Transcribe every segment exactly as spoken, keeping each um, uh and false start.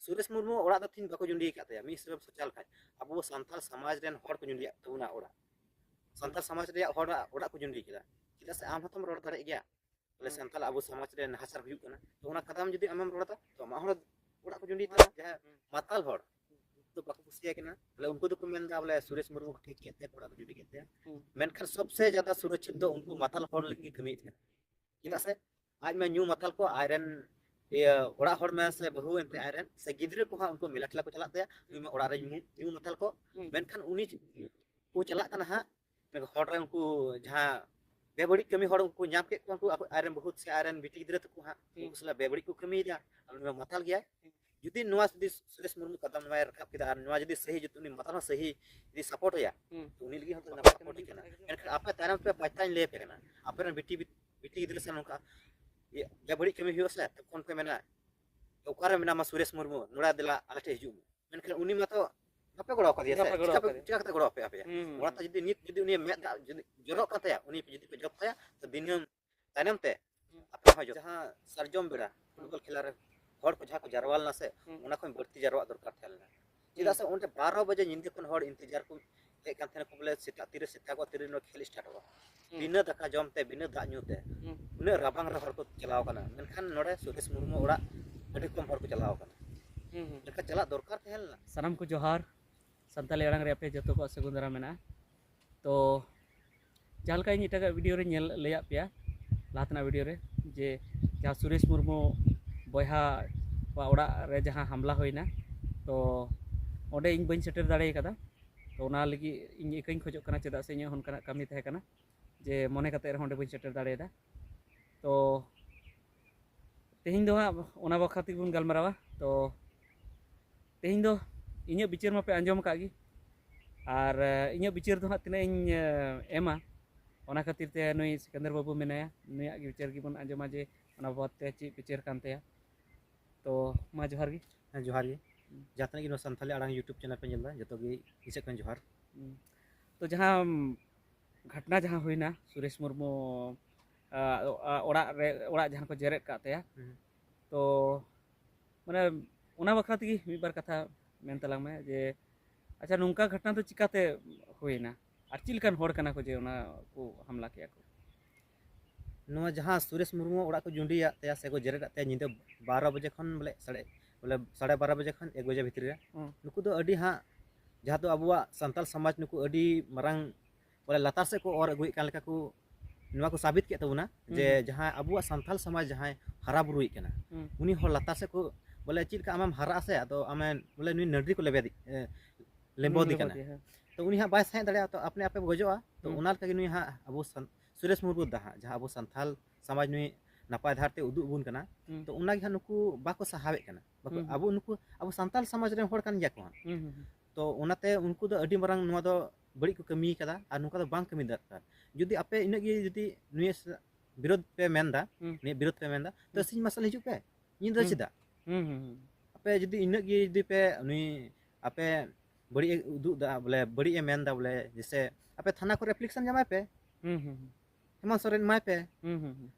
ᱥᱩᱨᱮᱥ ᱢᱩᱨᱢᱩ ᱚᱲᱟᱜ ᱫᱚ ᱛᱤᱦᱤᱧ ᱵᱟᱠᱚ ᱡᱩᱸᱰᱤ ᱟᱠᱟᱫ ᱛᱟᱭᱟ᱾ ᱢᱤᱫ ᱦᱤᱥᱟᱹᱵ ᱥᱚᱪᱟᱣ ᱞᱮᱠᱷᱟᱡ ᱟᱵᱚ ᱥᱟᱱᱛᱟᱲ ᱥᱚᱢᱟᱡᱽ ᱨᱮᱱ ᱦᱚᱲ ᱠᱚ ᱡᱩᱸᱰᱤ ᱟᱠᱟᱫ ᱛᱟᱵᱚᱱᱟ ᱚᱲᱟᱜ᱾ ᱥᱟᱱᱛᱟᱲ ᱥᱚᱢᱟᱡᱽ ᱨᱮᱭᱟᱜ ᱦᱚᱲᱟᱜ ᱚᱲᱟᱜ ᱠᱚ ᱡᱩᱸᱰᱤ ᱠᱮᱫᱟ᱾ ᱪᱮᱫᱟᱜ ᱥᱮ ᱟᱢ ᱦᱚᱸᱛᱚᱢ ᱨᱚᱲ ᱫᱟᱲᱮᱭᱟᱜ ᱜᱮᱭᱟ, ᱵᱚᱞᱮ ᱦᱩᱸ᱾ ᱥᱟᱱᱛᱟᱲ ᱟᱵᱚ ᱥᱚᱢᱟᱡᱽ ᱨᱮ ᱱᱟᱦᱟᱪᱟᱨ ᱦᱩᱭᱩᱜ ᱠᱟᱱᱟ, ᱛᱚ ᱚᱱᱟ ᱠᱟᱛᱷᱟᱢ ᱡᱩᱫᱤ ᱟᱢᱮᱢ ᱨᱚᱲ ᱮᱫᱟ, ᱛᱚ ᱟᱢᱟᱜ ᱦᱚᱸ ᱚᱲᱟᱜ ᱠᱚ ᱡᱩᱸᱰᱤ ᱛᱟᱢᱟ᱾ ᱡᱟᱦᱟᱸ ᱢᱟᱛᱟᱞ ᱦᱚᱲ ᱫᱚ ᱵᱟᱠᱚ ᱠᱩᱥᱤᱭᱟᱭ ᱠᱟᱱᱟ, ᱵᱚᱞᱮ ᱩᱱᱠᱩ ᱫᱚᱠᱚ ᱢᱮᱱᱫᱟ ᱵᱚᱞᱮ ᱥᱩᱨᱮᱥ ᱢᱩᱨᱢᱩ ᱠᱚ ᱴᱷᱤᱠ ᱠᱮᱫ ᱛᱮ ᱚᱲᱟᱜ ᱠᱚ ᱡᱩᱸᱰᱤ ᱠᱮᱫ ᱛᱟᱭᱟ᱾ ᱦᱩᱸ᱾ ᱢᱮᱱᱠᱷᱟᱱ ᱥᱚᱵᱥᱮ ᱡᱟᱫᱟ ᱥᱩᱨᱚᱠᱪᱷᱤᱛ ᱫᱚ ᱩᱱᱠᱩ ᱢᱟᱛᱟᱞ ᱦᱚᱲ ᱞᱟᱹᱜᱤᱫ ᱜᱮ ᱠᱟᱹᱢᱤᱭᱮᱫ ᱛᱟᱦᱮᱱᱟ᱾ ᱪᱮᱫᱟᱜ ᱥᱮ ᱟᱡ ᱢᱟ ᱧᱩ ᱢᱟᱛᱟᱞ ᱠᱚ, ᱟᱡᱨᱮᱱ ᱤᱭᱟᱹ ᱚᱲᱟᱜ ᱦᱚᱲ ᱢᱮ ᱥᱮ ᱵᱟᱹᱦᱩ ᱮᱱᱛᱮ ᱟᱡᱨᱮᱱ ᱥᱮ ᱜᱤᱫᱽᱨᱟᱹ ᱠᱚᱦᱚᱸ ᱩᱱᱠᱩ ᱢᱮᱞᱟ ᱴᱷᱮᱞᱟ ᱠᱚ ᱪᱟᱞᱟᱜ ᱛᱟᱭᱟ, ᱩᱱᱤ ᱢᱟ ᱚᱲᱟᱜ ᱨᱮ ᱧᱩ, ᱧᱩ ᱢᱟᱛᱟᱞ ᱠᱚ᱾ ᱦᱩᱸ᱾ ᱢᱮᱱᱠᱷᱟᱱ ᱩᱱᱤ ᱠᱚ ᱪᱟᱞᱟᱜ ᱠᱟᱱᱟ ᱦᱟᱸᱜ, ᱦᱚᱲ ᱨᱮ ᱩᱱᱠᱩ ᱡᱟᱦᱟᱸ ᱵᱮᱵᱟᱹᱲᱤᱡ ᱠᱟᱹᱢᱤ ᱦᱚᱲ ᱩᱱᱠᱩ ᱧᱟᱢ ᱠᱮᱫ ᱠᱚᱣᱟ, ᱩᱱᱠᱩ ᱟᱠᱚ ᱟᱡᱨᱮᱱ ᱵᱟᱹᱦᱩ ᱥᱮ ᱟᱡᱨᱮᱱ ᱵᱤᱴᱤ ᱜᱤᱫᱽᱨᱟᱹ ᱛᱟᱠᱚ ᱦᱟᱸᱜ ᱦᱩᱸ᱾ ᱩᱱᱠᱩ ᱥᱟᱞᱟᱜ ᱵᱮᱵᱟᱹᱲᱤᱡ ᱠᱚ ᱠᱟᱹᱢᱤᱭᱮᱫᱟ, ᱟᱨ ᱩᱱᱤ ᱢᱟ ᱢᱟᱛᱟᱞ ᱜᱮᱭᱟᱭ᱾ ᱦᱩᱸ᱾ ᱡᱩᱫᱤ ᱱᱚᱣᱟ ᱡᱩᱫᱤ ᱥᱩᱨᱮᱥ ᱢᱩᱨᱢᱩ ᱠᱟᱫᱟᱢ ᱱᱚᱣᱟᱭ ᱨᱟᱠᱟᱵ ᱠᱮᱫᱟ ᱟᱨ ᱱᱚᱣᱟ ᱡᱩᱫᱤ ᱥᱟᱹᱦᱤ ᱡᱩᱫᱤ ᱩᱱᱤ ᱢᱟᱛᱟᱞ ᱦᱚᱸ ᱥᱟᱹᱦᱤ ᱡᱩᱫᱤ ᱥᱟᱯᱳᱨᱴ ᱟᱭᱟ, ᱦᱩᱸ᱾ ᱛᱚ ᱩᱱᱤ ᱞᱟᱹᱜᱤᱫ ᱦᱚᱸ ᱱᱟᱯᱟᱭ ᱥᱟᱯᱳᱨᱴ ᱠᱟᱱᱟ᱾ ᱢᱮᱱᱠᱷᱟᱱ ᱟᱯᱮ ᱛᱟᱭᱱᱚᱢ ᱯᱮ ᱯᱟᱸᱪᱴᱟᱧ ᱞᱟᱹᱭ ᱟᱯᱮ ᱠᱟᱱᱟ, ᱟᱯᱮᱨᱮᱱ ᱵᱤᱴᱤ ᱵᱤᱴᱤ ᱜᱤᱫᱽᱨᱟᱹ ᱥᱮ ᱱᱚᱝᱠᱟ ᱤᱭᱟᱹ ᱵᱮᱵᱟᱹᱲᱤᱡ ᱠᱟᱹᱢᱤ ᱦᱩᱭᱩᱜᱼᱟ ᱥᱮ, ᱛᱚᱠᱷᱚᱱ ᱯᱮ ᱢᱮᱱᱟ, "ᱚᱠᱟᱨᱮ ᱢᱮᱱᱟᱢᱟ ᱥᱩᱨᱮᱥ ᱢᱩᱨᱢᱩ? ᱱᱚᱰᱮ ᱫᱮᱞᱟ ᱟᱞᱮ ᱴᱷᱮᱱ ᱦᱤᱡᱩᱜ ᱢᱮ᱾" ᱢᱮᱱᱠᱷᱟᱱ ᱩᱱᱤ ᱢᱟᱛᱚ ᱵᱟᱯᱮ ᱜᱚᱲᱚ ᱟᱠᱟᱫᱮᱭᱟ ᱥᱮ, ᱵᱟᱯᱮ ᱜᱚᱲᱚ ᱪᱤᱠᱟ ᱯᱮ, ᱟᱠᱟᱫᱮᱭᱟ᱾ ᱪᱤᱠᱟ ᱠᱟᱛᱮ ᱜᱚᱲᱚ ᱟᱯᱮ ᱟᱯᱮᱭᱟ? ᱦᱩᱸ, ᱦᱩᱸ, ᱚᱱᱟᱛᱮ ᱦᱩᱸ᱾ ᱡᱩᱫᱤ ᱱᱤᱛ ᱡᱩᱫᱤ ᱩᱱᱤᱭᱟᱜ ᱢᱮᱫ ᱫᱟᱜ ᱡᱩᱫᱤ ᱡᱚᱨᱚᱜ ᱠᱟᱱ ᱛᱟᱭᱟ, ᱩᱱᱤ ᱡᱩᱫᱤ ᱯᱮ ᱡᱚᱵ ᱛᱟᱭᱟ, ᱛᱚ ᱫᱤᱱᱟᱹᱢ ᱛᱟᱭᱱᱚᱢ ᱛᱮ ᱦᱩᱸ᱾ ᱟᱯᱮ ᱦᱚᱸ ᱡᱚ-, ᱡᱟᱦᱟᱸ ᱥᱟᱨᱡᱚᱢ ᱵᱮᱲᱟ ᱯᱷᱩᱴᱵᱚᱞ ᱠᱷᱮᱞᱟ ᱨᱮ ᱦᱚᱲ ᱠᱚ ᱡᱟᱦᱟᱸ ᱠᱚ ᱡᱟᱨᱣᱟ ᱞᱮᱱᱟ ᱥᱮ, ᱦᱩᱸ᱾ ᱚᱱᱟ ᱠᱷᱚᱱ ᱵᱟᱹᱲᱛᱤ ᱡᱟᱨᱣᱟᱜ ᱫᱚᱨᱠᱟᱨ ᱛᱟᱦᱮᱸ ᱞᱮᱱᱟ᱾ ᱪᱮᱫᱟᱜ ᱦᱩᱸ᱾ ᱥᱮ ᱚᱸᱰᱮ ᱵᱟᱨᱚ ᱵᱟᱡᱮ ᱧᱤᱫᱟᱹ ᱠᱷᱚᱱ ᱦᱚᱲ ᱤᱱᱛᱮᱡᱟᱨ ᱠᱚ ᱦᱮᱡ ᱠᱟᱱ ᱛᱟᱦᱮᱱᱟ ᱠᱚ, ᱵᱚᱞᱮ ᱥᱮᱛᱟᱜ ᱛᱤᱨᱮ ᱥᱮᱛᱟᱜᱚᱜᱼᱟ, ᱛᱤᱨᱮ ᱱᱚᱣᱟ ᱠᱷᱮᱞ ᱥᱴᱟᱨᱴᱚᱜᱼᱟ᱾ ᱦᱩᱸ᱾ ᱵᱤᱱᱟᱹ ᱫᱟᱠᱟ ᱡᱚᱢ ᱛᱮ, ᱵᱤᱱᱟᱹ ᱫᱟᱜ ᱧᱩ ᱛᱮ, ᱦᱩᱸ᱾ ᱩᱱᱟᱹᱜ ᱨᱟᱵᱟᱝ ᱨᱮ ᱦᱚᱲ ᱠᱚ ᱪᱟᱞᱟᱣ ᱠᱟᱱᱟ, ᱢᱮᱱᱠᱷᱟᱱ ᱱᱚᱰᱮ ᱥᱩᱨᱮᱥ ᱢᱩᱨᱢᱩ ᱚᱲᱟᱜ ᱟᱹᱰᱤ ᱠᱚᱢ ᱦᱚᱲ ᱠᱚ ᱪᱟᱞᱟᱣ ᱠᱟᱱᱟ᱾ ᱦᱩᱸ, ᱦᱩᱸ᱾ ᱢᱮᱱᱠᱷᱟᱱ ᱪᱟᱞᱟᱜ ᱫᱚᱨᱠᱟᱨ ᱛᱟᱦᱮᱸ ᱞᱮᱱᱟ᱾ ᱥᱟᱱᱟᱢ ᱠᱚ ᱡᱚᱦᱟᱨ᱾ ᱥᱟᱱᱛᱟᱞᱤ ᱟᱲᱟᱝ ᱨᱮ ᱟᱯᱮ ᱡᱚᱛᱚ ᱠᱚᱣᱟᱜ ᱥᱟᱹᱜᱩᱱ ᱫᱟᱨᱟᱢ ᱢᱮᱱᱟᱜᱼᱟ᱾ ᱛᱚ ᱡᱟᱦᱟᱸ ᱞᱮᱠᱟ ᱤᱧ ᱮᱴᱟᱜᱟᱜ ᱵᱷᱤᱰᱤᱭᱳ ᱨᱮᱧ ᱧᱮᱞ ᱞᱟᱹᱭᱟᱫ ᱯᱮᱭᱟ, ᱞᱟᱦᱟ ᱛᱮᱱᱟᱜ ᱵᱷᱤᱰᱤᱭᱳ ᱨᱮ, ᱡᱮ ᱡᱟᱦᱟᱸ ᱥᱩᱨᱮᱥ ᱢᱩᱨᱢᱩ ᱵᱚᱭᱦᱟ ᱠᱚᱣᱟᱜ ᱚᱲᱟᱜ ᱨᱮ ᱡᱟᱦᱟᱸ ᱦᱟᱢᱞᱟ ᱦᱩᱭᱱᱟ, ᱛᱚ ᱚᱸᱰᱮ ᱤᱧ ᱵᱟᱹᱧ ᱥᱮᱴᱮᱨ ᱫᱟᱲᱮ ᱠᱟᱫᱟ᱾ ᱛᱚ ᱚᱱᱟ ᱞᱟᱹᱜᱤᱫ ᱤᱧ ᱤᱠᱟᱹᱧ ᱠᱷᱚᱡᱚᱜ ᱠᱟᱱᱟ, ᱪᱮᱫᱟᱜ ᱥᱮ ᱤᱧᱟᱹᱜ ᱦᱚᱸ ᱚᱱᱠᱟᱱᱟᱜ ᱠᱟᱹᱢᱤ ᱛᱟᱦᱮᱸ ᱠᱟᱱᱟ ᱡᱮ ᱢᱚᱱᱮ ᱠᱟᱛᱮ ᱨᱮᱦᱚᱸ ᱚᱸᱰᱮ ᱵᱟᱹᱧ ᱥᱮᱴᱮᱨ ᱫᱟᱲᱮᱭᱟᱫᱟ᱾ ᱛᱚ ᱛᱮᱦᱮᱧ ᱫᱚ ᱦᱟᱸᱜ ᱚᱱᱟ ᱵᱟᱠᱷᱨᱟ ᱛᱮᱜᱮ ᱵᱚᱱ ᱜᱟᱞᱢᱟᱨᱟᱣᱟ᱾ ᱛᱚ ᱛᱮᱦᱮᱧ ᱫᱚ ᱤᱧᱟᱹᱜ ᱵᱤᱪᱟᱹᱨ ᱢᱟᱯᱮ ᱟᱸᱡᱚᱢ ᱟᱠᱟᱫ ᱜᱮ, ᱟᱨ ᱮ, ᱤᱧᱟᱹᱜ ᱵᱤᱪᱟᱹᱨ ᱫᱚ ᱦᱟᱸᱜ ᱛᱤᱱᱟᱹᱜ ᱤᱧ ᱮ, ᱮᱢᱟ, ᱚᱱᱟ ᱠᱷᱟᱹᱛᱤᱨ ᱛᱮ ᱱᱩᱭ ᱥᱤᱠᱟᱱᱫᱟᱨ ᱵᱟᱹᱵᱩ ᱢᱮᱱᱟᱭᱟ, ᱱᱩᱭᱟᱜ ᱜᱮ ᱵᱤᱪᱟᱹᱨ ᱜᱮᱵᱚᱱ ᱟᱸᱡᱚᱢᱟ ᱡᱮ ᱚᱱᱟ ᱵᱟᱵᱚᱫ ᱛᱮ ᱪᱮᱫ ᱵᱤᱪᱟᱹᱨ ᱠᱟᱱ ᱛᱟᱭᱟ᱾ ᱛᱚ ᱢᱟ ᱡᱚᱦᱟᱨ ᱜᱮ᱾ ᱦᱮᱸ, ᱡᱚᱦᱟᱨ ᱜᱮ᱾ ᱦᱩᱸ᱾ ᱡᱟᱦᱟᱸ ᱛᱤᱱᱟᱹᱜ ᱜᱮ ᱱᱚᱣᱟ ᱥᱟᱱᱛᱟᱞᱤ ᱟᱲᱟᱝ YouTube ᱪᱮᱱᱮᱞ ᱯᱮ ᱧᱮᱞ ᱮᱫᱟ, ᱡᱚᱛᱚ ᱜᱮ ᱤᱧ ᱥᱮᱫ ᱠᱷᱚᱱ ᱡᱚᱦᱟᱨ᱾ ᱦᱩᱸ᱾ ᱛᱚ ᱡᱟᱦᱟᱸ ᱜᱷᱚᱴᱱᱟ ᱡᱟᱦᱟᱸ ᱦᱩᱭᱱᱟ ᱥᱩᱨᱮᱥ ᱢᱩᱨᱢᱩ, ᱟ, ᱟ, ᱚᱲᱟᱜ ᱨᱮ, ᱚᱲᱟᱜ ᱡᱟᱦᱟᱸ ᱠᱚ ᱡᱮᱨᱮᱫ ᱠᱟᱜ ᱛᱟᱭᱟ, ᱦᱩᱸ᱾ ᱛᱚ ᱢᱟᱱᱮ ᱚᱱᱟ ᱵᱟᱠᱷᱨᱟ ᱛᱮᱜᱮ ᱢᱤᱫ ᱵᱟᱨ ᱠᱟᱛᱷᱟ ᱢᱮᱱ ᱛᱟᱞᱟᱝ ᱢᱮ ᱡᱮ, ᱟᱪᱪᱷᱟ, ᱱᱚᱝᱠᱟ ᱜᱷᱚᱴᱚᱱᱟ ᱫᱚ ᱪᱤᱠᱟᱛᱮ ᱦᱩᱭᱮᱱᱟ ᱟᱨ ᱪᱮᱫ ᱞᱮᱠᱟᱱ ᱦᱚᱲ ᱠᱟᱱᱟ ᱠᱚ ᱡᱮ ᱚᱱᱟ ᱠᱚ ᱦᱟᱢᱞᱟ ᱠᱮᱜᱼᱟ ᱠᱚ? ᱱᱚᱣᱟ ᱡᱟᱦᱟᱸ ᱥᱩᱨᱮᱥ ᱢᱩᱨᱢᱩ ᱚᱲᱟᱜ ᱠᱚ ᱡᱩᱸᱰᱤᱭᱟᱜ ᱛᱟᱭᱟ ᱥᱮ ᱠᱚ ᱡᱮᱨᱮᱫ ᱟᱜ ᱛᱟᱭᱟ ᱧᱤᱫᱟᱹ ᱵᱟᱨᱚ ᱵᱟᱡᱮ ᱠᱷᱚᱱ ᱵᱚᱞᱮ ᱥᱟᱲᱮ ᱵᱚᱞᱮ ᱥᱟᱲᱮ ᱵᱟᱨᱚ ᱵᱟᱡᱮ ᱠᱷᱚᱱ ᱮᱠ ᱵᱟᱡᱮ ᱵᱷᱤᱛᱨᱤ ᱨᱮ, ᱦᱩᱸ᱾ ᱱᱩᱠᱩ ᱫᱚ ᱟᱹᱰᱤ ᱦᱟᱸᱜ ᱡᱟᱦᱟᱸ ᱫᱚ ᱟᱵᱚᱣᱟᱜ ᱥᱟᱱᱛᱟᱞ ᱥᱚᱢᱟᱡᱽ ᱱᱩᱠᱩ ᱟᱹᱰᱤ ᱢᱟᱨᱟᱝ ᱵᱚᱞᱮ ᱞᱟᱛᱟᱨ ᱥᱮᱫ ᱠᱚ ᱚᱨ ᱟᱹᱜᱩᱭᱮᱫ ᱠᱟᱱ ᱞᱮᱠᱟ ᱠᱚ ᱱᱚᱣᱟ ᱠᱚ ᱥᱟᱵᱤᱛ ᱠᱮᱫ ᱛᱟᱵᱚᱱᱟ ᱡᱮ ᱦᱩᱸ᱾ ᱡᱟᱦᱟᱸᱭ ᱟᱵᱚᱣᱟᱜ ᱥᱟᱱᱛᱟᱞ ᱥᱚᱢᱟᱡᱽ ᱡᱟᱦᱟᱸᱭ ᱦᱟᱨᱟ ᱵᱩᱨᱩᱭᱮᱫ ᱠᱟᱱᱟ, ᱦᱩᱸ᱾ ᱩᱱᱤ ᱦᱚᱲ ᱞᱟᱛᱟᱨ ᱥᱮᱫ ᱠᱚ ᱵᱚᱞᱮ ᱪᱮᱫ ᱞᱮᱠᱟ ᱟᱢᱮᱢ ᱦᱟᱨᱟᱜᱼᱟ ᱥᱮ, ᱟᱫᱚ ᱟᱢᱮ ᱵᱚᱞᱮ ᱱᱩᱭ ᱱᱟᱹᱰᱨᱤ ᱠᱚ ᱞᱮᱵᱮᱫ ᱞᱮᱢᱵᱚᱫ ᱦᱩᱸ, ᱠᱟᱱᱟ᱾ ᱞᱮᱵᱚᱫ, ᱦᱮᱸ᱾ ᱛᱚ ᱩᱱᱤ ᱦᱟᱸᱜ ᱵᱟᱭ ᱥᱟᱦᱮᱸᱫ ᱫᱟᱲᱮᱭᱟᱜᱼᱟ, ᱛᱚ ᱟᱯᱱᱮ ᱟᱯᱮ ᱜᱚᱡᱚᱜᱼᱟ᱾ ᱛᱚ ᱦᱩᱸ᱾ ᱚᱱᱟ ᱞᱮᱠᱟ ᱜᱮ ᱱᱩᱭ ᱦᱟᱸᱜ ᱟᱵᱚ ᱥᱟᱱ- ᱥᱩᱨᱮᱥ ᱢᱩᱨᱢᱩ ᱫᱟ ᱦᱟᱸᱜ ᱡᱟᱦᱟᱸ ᱟᱵᱚ ᱥᱟᱱᱛᱟᱞ ᱥᱚᱢᱟᱡᱽ ᱱᱩᱭ ᱱᱟᱯᱟᱭ ᱰᱟᱦᱟᱨ ᱛᱮ ᱩᱫᱩᱜ ᱟᱵᱚᱱ ᱠᱟᱱᱟ, ᱦᱩᱸ᱾ ᱛᱚ ᱚᱱᱟ ᱜᱮ ᱦᱟᱸᱜ ᱱᱩᱠᱩ ᱵᱟᱠᱚ ᱥᱟᱦᱟᱣᱮᱫ ᱠᱟᱱᱟ᱾ ᱵᱟᱠᱚ, ᱦᱩᱸ, ᱦᱩᱸ᱾ ᱟᱵᱚ ᱱᱩᱠᱩ ᱟᱵᱚ ᱥᱟᱱᱛᱟᱞ ᱥᱚᱢᱟᱡᱽ ᱨᱮᱱ ᱦᱚᱲ ᱠᱟᱱ ᱜᱮᱭᱟ ᱠᱚ ᱦᱟᱸᱜ᱾ ᱦᱩᱸ, ᱦᱩᱸ, ᱦᱩᱸ᱾ ᱛᱚ ᱚᱱᱟᱛᱮ ᱩᱱᱠᱩ ᱫᱚ ᱟᱹᱰᱤ ᱢᱟᱨᱟᱝ ᱱᱚᱣᱟ ᱫᱚ ᱵᱟᱹᱲᱤᱡ ᱠᱚ ᱠᱟᱹᱢᱤ ᱠᱟᱫᱟ, ᱟᱨ ᱱᱚᱝᱠᱟ ᱫᱚ ᱵᱟᱝ ᱠᱟᱹᱢᱤ ᱫᱚᱨᱠᱟᱨ᱾ ᱡᱩᱫᱤ ᱟᱯᱮ ᱤᱱᱟᱹᱜ ᱜᱮ ᱡᱩᱫᱤ ᱱᱩᱭ ᱥᱟ- ᱵᱤᱨᱳᱫ ᱯᱮ ᱢᱮᱱᱫᱟ, ᱦᱩᱸ᱾ ᱱᱩᱭ ᱵᱤᱨᱳᱫ ᱯᱮ ᱢᱮᱱᱫᱟ, ᱛᱚ ᱦᱩᱸ᱾ ᱥᱤᱧ ᱢᱟᱨᱥᱟᱞ ᱦᱤᱡᱩᱜ ᱯᱮ, ᱧᱤᱫᱟᱹ ᱦᱩᱸ᱾ ᱪᱮᱫᱟᱜ? ᱦᱩᱸ, ᱦᱩᱸ, ᱦᱩᱸ᱾ ᱟᱯᱮ ᱡᱩᱫᱤ ᱤᱱᱟᱹᱜ ᱜᱮ ᱡᱩᱫᱤ ᱯᱮ ᱱᱩᱭ ᱟᱯᱮ ᱵᱟᱹᱲᱤᱡ ᱮ ᱩᱫᱩᱜ ᱫᱟ, ᱵᱚᱞᱮ ᱵᱟᱹᱲᱤᱡ ᱮ ᱢᱮᱱᱫᱟ, ᱵᱚᱞᱮ ᱡᱮᱥᱮ ᱟᱯᱮ ᱛᱷᱟᱱᱟ ᱠᱚᱨᱮ application ᱡᱟᱢᱟᱭ ᱯᱮ, ᱦᱩᱸ, ᱦᱩᱸ, ᱦᱩᱸ᱾ ᱦᱮᱢᱚᱱᱛ ᱥᱚᱨᱮᱱ ᱮᱢᱟᱭ ᱯᱮ, ᱦᱩᱸ, ᱦᱩᱸ, ᱦᱩᱸ᱾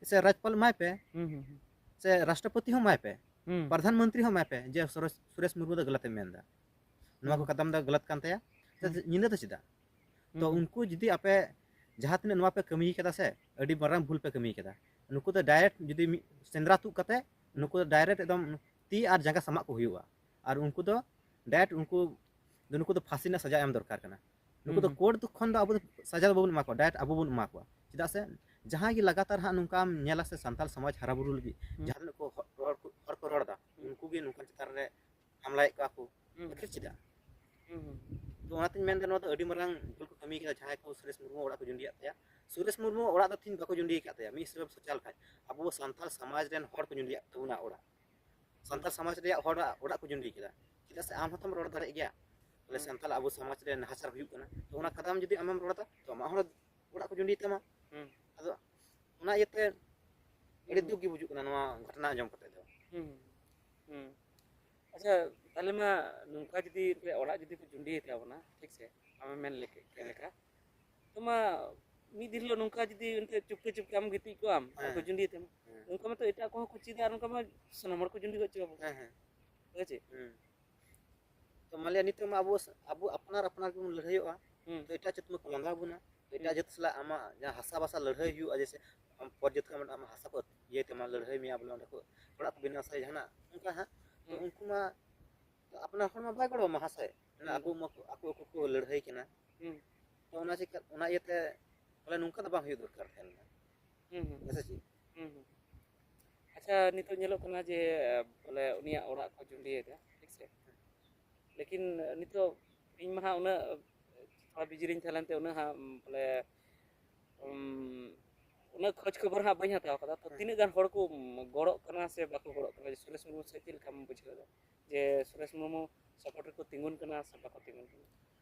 ᱥᱮ ᱨᱟᱡᱽᱯᱟᱞ ᱮᱢᱟᱭ ᱯᱮ, ᱦᱩᱸ, ᱦᱩᱸ, ᱦᱩᱸ᱾ ᱥᱮ ᱨᱟᱥᱴᱨᱚᱯᱚᱛᱤ ᱦᱚᱸ ᱮᱢᱟᱭ ᱯᱮ, ᱦᱩᱸ᱾ ᱯᱨᱚᱫᱷᱟᱱ ᱢᱚᱱᱛᱨᱤ ᱦᱚᱸ ᱮᱢᱟᱭ ᱯᱮ, ᱡᱮ ᱥᱩᱨᱮᱥ, ᱥᱩᱨᱮᱥ ᱢᱩᱨᱢᱩ ᱫᱚ ᱜᱟᱞᱟᱛ ᱮ ᱢᱮᱱᱫᱟ, ᱱᱚᱣᱟ ᱠᱚ ᱦᱩᱸ᱾ ᱠᱟᱛᱷᱟᱢ ᱫᱚ ᱜᱟᱞᱟᱛ ᱠᱟᱱ ᱛᱟᱭᱟ, ᱛᱚ ᱦᱩᱸ᱾ ᱧᱤᱫᱟᱹ ᱫᱚ ᱪᱮᱫᱟᱜ? ᱛᱚ ᱦᱩᱸ, ᱦᱩᱸ᱾ ᱩᱱᱠᱩ ᱡᱩᱫᱤ ᱟᱯᱮ ᱡᱟᱦᱟᱸ ᱛᱤᱱᱟᱹᱜ ᱱᱚᱣᱟ ᱯᱮ ᱠᱟᱹᱢᱤ ᱠᱟᱫᱟ ᱥᱮ, ᱟᱹᱰᱤ ᱢᱟᱨᱟᱝ ᱵᱷᱩᱞ ᱯᱮ ᱠᱟᱹᱢᱤ ᱠᱟᱫᱟ᱾ ᱱᱩᱠᱩ ᱫᱚ direct ᱡᱩᱫᱤ ᱢᱤᱫ ᱥᱮᱸᱫᱽᱨᱟ ᱛᱩᱫ ᱠᱟᱛᱮ ᱱᱩᱠᱩ ᱫᱚ direct ᱮᱠᱫᱚᱢ ᱛᱤ ᱟᱨ ᱡᱟᱸᱜᱟ ᱥᱟᱢᱟᱜ ᱠᱚ ᱦᱩᱭᱩᱜᱼᱟ᱾ ᱟᱨ ᱩᱱᱠᱩ ᱫᱚ direct ᱩᱱᱠᱩ ᱫᱚ ᱱᱩᱠᱩ ᱫᱚ ᱯᱷᱟᱸᱥᱤ ᱨᱮᱱᱟᱜ ᱥᱟᱡᱟ ᱮᱢ ᱫᱚᱨᱠᱟᱨ ᱠᱟᱱᱟ᱾ ᱱᱩᱠᱩ ᱫᱚ ᱦᱩᱸ, ᱦᱩᱸ᱾ court ᱠᱷᱚᱱ ᱫᱚ ᱟᱵᱚ ᱫᱚ ᱥᱟᱡᱟ ᱫᱚ ᱵᱟᱵᱚᱱ ᱮᱢᱟ ᱠᱚᱣᱟ, direct ᱟᱵᱚ ᱵᱚᱱ ᱮᱢᱟ ᱠᱚᱣᱟ᱾ ᱪᱮᱫᱟᱜ ᱥᱮ ᱡᱟᱦᱟᱸᱭ ᱜᱮ ᱞᱟᱜᱟᱛᱟᱨ ᱦᱟᱸᱜ ᱱᱚᱝᱠᱟᱢ ᱧᱮᱞᱟ ᱥᱮ ᱥᱟᱱᱛᱟᱞ ᱥᱚᱢᱟᱡᱽ ᱦᱟᱨᱟ ᱵᱩᱨᱩ ᱞᱟᱹᱜᱤᱫ ᱦᱩᱸ᱾ ᱡᱟᱦᱟᱸ ᱛᱤᱱᱟᱹᱜ ᱠᱚ ᱦᱚ-, ᱦᱚᱲ ᱠᱚ, ᱦᱚᱲ ᱠᱚ ᱨᱚᱲ ᱮᱫᱟ, ᱦᱩᱸ᱾ ᱩᱱᱠᱩ ᱜᱮ ᱱᱚᱝᱠᱟᱱ ᱪᱮᱛᱟᱱ ᱨᱮ ᱦᱟᱢᱞᱟᱭᱮᱫ ᱠᱚᱣᱟ ᱠᱚ᱾ ᱦᱩᱸ᱾ ᱟᱹᱠᱷᱤᱨ ᱪᱮᱫᱟᱜ? ᱦᱩᱸ, ᱦᱩᱸ, ᱦᱩᱸ᱾ ᱛᱚ ᱚᱱᱟᱛᱤᱧ ᱢᱮᱱᱫᱟ ᱱᱚᱣᱟ ᱫᱚ ᱟᱹᱰᱤ ᱢᱟᱨᱟᱝ ᱵᱷᱩᱞ ᱠᱚ ᱠᱟᱹᱢᱤ ᱠᱟᱫᱟ ᱡᱟᱦᱟᱸᱭ ᱠᱚ ᱥᱩᱨᱮᱥ ᱢᱩᱨᱢᱩ ᱚᱲᱟᱜ ᱠᱚ ᱡᱩᱸᱰᱤᱭᱟᱜ ᱛᱟᱭᱟ᱾ ᱥᱩᱨᱮᱥ ᱢᱩᱨᱢᱩ ᱚᱲᱟᱜ ᱫᱚ ᱛᱤᱦᱤᱧ ᱵᱟᱠᱚ ᱡᱩᱸᱰᱤ ᱟᱠᱟᱫ ᱛᱟᱭᱟ, ᱢᱤᱫ ᱦᱤᱥᱟᱹᱵ ᱥᱚᱪᱟᱞ ᱠᱷᱟᱡ ᱟᱵᱚ ᱥᱟᱱᱛᱟᱲ ᱥᱚᱢᱟᱡᱽ ᱨᱮᱱ ᱦᱚᱲ ᱠᱚ ᱡᱩᱸᱰᱤᱭᱟᱜ ᱛᱟᱵᱚᱱᱟ ᱚᱲᱟᱜ᱾ ᱥᱟᱱᱛᱟᱲ ᱥᱚᱢᱟᱡᱽ ᱨᱮᱭᱟᱜ ᱦᱚᱲᱟᱜ ᱚᱲᱟᱜ ᱠᱚ ᱡᱩᱸᱰᱤ ᱠᱮᱫᱟ, ᱪᱮᱫᱟᱜ ᱥᱮ ᱟᱢ ᱦᱚᱸᱛᱚᱢ ᱨᱚᱲ ᱫᱟᱲᱮᱭᱟᱜ ᱜᱮᱭᱟ, ᱵᱚᱞᱮ ᱦᱩᱸ᱾ ᱥᱟᱱᱛᱟᱲ ᱟᱵᱚ ᱥᱚᱢᱟᱡᱽ ᱨᱮ ᱱᱟᱦᱟᱪᱟᱨ ᱦᱩᱭᱩᱜ ᱠᱟᱱᱟ, ᱛᱚ ᱚᱱᱟ ᱠᱟᱛᱷᱟᱢ ᱡᱩᱫᱤ ᱟᱢᱮᱢ ᱨᱚᱲ ᱮᱫᱟ ᱛᱚ ᱟᱢᱟᱜ ᱦᱚᱸ ᱚᱲᱟᱜ ᱠᱚ ᱡᱩᱸᱰᱤ ᱛᱟᱢᱟ᱾ ᱦᱩᱸ᱾ ᱟᱫᱚ ᱚᱱᱟ ᱤᱭᱟᱹᱛᱮ ᱟᱹᱰᱤ ᱦᱩᱸ᱾ ᱫᱩᱠ ᱜᱮ ᱵᱩᱡᱩᱜ ᱠᱟᱱᱟ ᱱᱚᱣᱟ ᱜᱷᱚᱴᱚᱱᱟ ᱟᱸᱡᱚᱢ ᱠᱟᱛᱮ ᱫᱚ᱾ ᱦᱩᱸ, ᱦᱩᱸ᱾ ᱟᱪᱪᱷᱟ, ᱛᱟᱦᱞᱮ ᱢᱟ ᱱᱚᱝᱠᱟ ᱡᱩᱫᱤ ᱚᱲᱟᱜ ᱡᱩᱫᱤ ᱠᱚ ᱡᱩᱸᱰᱤᱭ ᱛᱟᱵᱚᱱᱟ, ᱴᱷᱤᱠ ᱥᱮ, ᱟᱢᱮᱢ ᱢᱮᱱ ᱞᱮᱠᱟ, ᱪᱮᱫ ᱞᱮᱠᱟ, ᱛᱚ ᱢᱟ ᱢᱤᱫ ᱫᱤᱱ ᱦᱤᱞᱳᱜ ᱱᱚᱝᱠᱟ ᱡᱩᱫᱤ ᱮᱱᱛᱮ ᱪᱩᱯᱠᱮ ᱪᱩᱯᱠᱮ ᱟᱢ ᱜᱤᱛᱤᱡ ᱠᱚᱜ ᱟᱢ ᱟᱨ ᱠᱚ ᱦᱮᱸ᱾ ᱡᱩᱸᱰᱤᱭ ᱛᱟᱢᱟ, ᱦᱮᱸ᱾ ᱱᱚᱝᱠᱟ ᱢᱟᱛᱚ ᱮᱴᱟᱜ ᱠᱚᱦᱚᱸ ᱠᱚ ᱪᱮᱫᱟ ᱟᱨ ᱚᱱᱠᱟ ᱢᱟ ᱥᱟᱱᱟᱢ ᱦᱚᱲ ᱠᱚ ᱡᱩᱸᱰᱤ ᱜᱚᱡ ᱪᱟᱵᱟ ᱵᱚᱱᱟ᱾ ᱦᱮᱸ, ᱦᱮᱸ᱾ ᱥᱮ ᱪᱮᱫ? ᱦᱩᱸ᱾ ᱛᱚ ᱢᱟᱱᱞᱤᱭᱟ ᱱᱤᱛᱚᱜ ᱢᱟ ᱟᱵᱚ ᱟᱵᱚ ᱟᱯᱱᱟᱨ ᱟᱯᱱᱟᱨ ᱜᱮᱵᱚᱱ ᱞᱟᱹᱲᱦᱟᱹᱭᱚᱜᱼᱟ᱾ ᱦᱩᱸ᱾ ᱛᱚ ᱮᱴᱟᱜ ᱡᱟᱹᱛ ᱢᱟᱠᱚ ᱞᱟᱸᱫᱟ ᱵᱚᱱᱟ᱾ ᱛᱚ ᱮᱴᱟᱜ ᱦᱩᱸ᱾ ᱡᱟᱹᱛ ᱥᱟᱞᱟᱜ ᱟᱢᱟᱜ ᱡᱟᱦᱟᱸ ᱦᱟᱥᱟ ᱵᱷᱟᱥᱟ ᱞᱟᱹᱲᱦᱟᱹᱭ ᱦᱩᱭᱩᱜᱼᱟ, ᱡᱮᱭᱥᱮ ᱟᱢ ᱯᱚᱨ ᱡᱟᱹᱛ ᱠᱷᱚᱱ ᱟᱢᱟᱜ ᱦᱟᱥᱟ ᱠᱚ ᱤᱭᱟᱹᱭ ᱛᱟᱢᱟ, ᱞᱟᱹᱲᱦᱟᱹᱭ ᱢᱮᱭᱟ, ᱵᱚᱞᱮ ᱚᱸᱰᱮ ᱠᱚ ᱚᱲᱟᱜ ᱠᱚ ᱵᱮᱱᱟᱣᱟ ᱥᱮ ᱡᱟᱦᱟᱱᱟᱜ ᱚᱱᱠᱟ ᱦᱟᱸᱜ᱾ ᱛᱚ ᱦᱩᱸ᱾ ᱩᱱᱠᱩ ᱢᱟ ᱟᱯᱱᱟᱨ ᱦᱚᱲ ᱢᱟ ᱵᱟᱭ ᱜᱚᱲᱚ ᱟᱢᱟ ᱦᱟᱥᱟ᱾ ᱦᱩᱸ᱾ ᱟᱠᱚ ᱢᱟ ᱟᱠᱚ ᱟᱠᱚ ᱠᱚ ᱞᱟᱹᱲᱦᱟᱹᱭ ᱠᱟᱱᱟ᱾ ᱦᱩᱸ᱾ ᱛᱚ ᱚᱱᱟ ᱪᱤᱠᱟ, ᱚᱱᱟ ᱤᱭᱟᱹᱛᱮ ᱵᱚᱞᱮ ᱱᱚᱝᱠᱟ ᱫᱚ ᱵᱟᱝ ᱦᱩᱭᱩᱜ ᱫᱚᱨᱠᱟᱨ ᱛᱟᱦᱮᱸ ᱞᱮᱱᱟ᱾ ᱦᱩᱸ, ᱦᱩᱸ᱾ ᱦᱮᱸ ᱥᱮ ᱪᱮᱫ? ᱦᱩᱸ, ᱦᱩᱸ᱾ ᱟᱪᱪᱷᱟ, ᱱᱤᱛᱚᱜ ᱧᱮᱞᱚᱜ ᱠᱟᱱᱟ ᱡᱮ, ᱵᱚᱞᱮ ᱩᱱᱤᱭᱟᱜ ᱚᱲᱟᱜ ᱠᱚ ᱡᱩᱸᱰᱤᱭᱮᱫᱟ, ᱴᱷᱤᱠ ᱥᱮ? ᱞᱮᱠᱤᱱ ᱱᱤᱛᱚᱜ ᱤᱧ ᱢᱟ ᱦᱟᱸᱜ ᱩᱱᱟᱹᱜ ᱛᱷᱚᱲᱟ busy ᱨᱤᱧ ᱛᱟᱦᱮᱸ ᱞᱮᱱᱛᱮ ᱩᱱᱟᱹᱜ ᱦᱟᱸᱜ, ᱵᱚᱞᱮ, ᱩᱢ, ᱩᱱᱟᱹᱜ ᱠᱷᱚᱡᱽ ᱠᱷᱚᱵᱚᱨ ᱦᱟᱸᱜ ᱵᱟᱹᱧ ᱦᱟᱛᱟᱣ ᱠᱟᱫᱟ᱾ ᱛᱚ, ᱦᱮᱸ᱾ ᱛᱤᱱᱟᱹᱜ ᱜᱟᱱ ᱦᱚᱲ ᱠᱚ, ᱩᱢ, ᱜᱚᱲᱚᱜ ᱠᱟᱱᱟ ᱥᱮ ᱵᱟᱠᱚ ᱜᱚᱲᱚᱜ ᱠᱟᱱᱟ? ᱥᱩᱨᱮᱥ ᱢᱩᱨᱢᱩ ᱥᱮᱫ ᱪᱮᱫ ᱞᱮᱠᱟᱢ ᱵᱩᱡᱷᱟᱹᱣ ᱮᱫᱟ? ᱡᱮ ᱥᱩᱨᱮᱥ ᱢᱩᱨᱢᱩ support ᱨᱮᱠᱚ ᱛᱤᱸᱜᱩᱱ ᱠᱟᱱᱟ ᱥᱮ ᱵᱟᱠᱚ ᱛᱤᱸᱜᱩᱱ ᱠᱟᱱᱟ?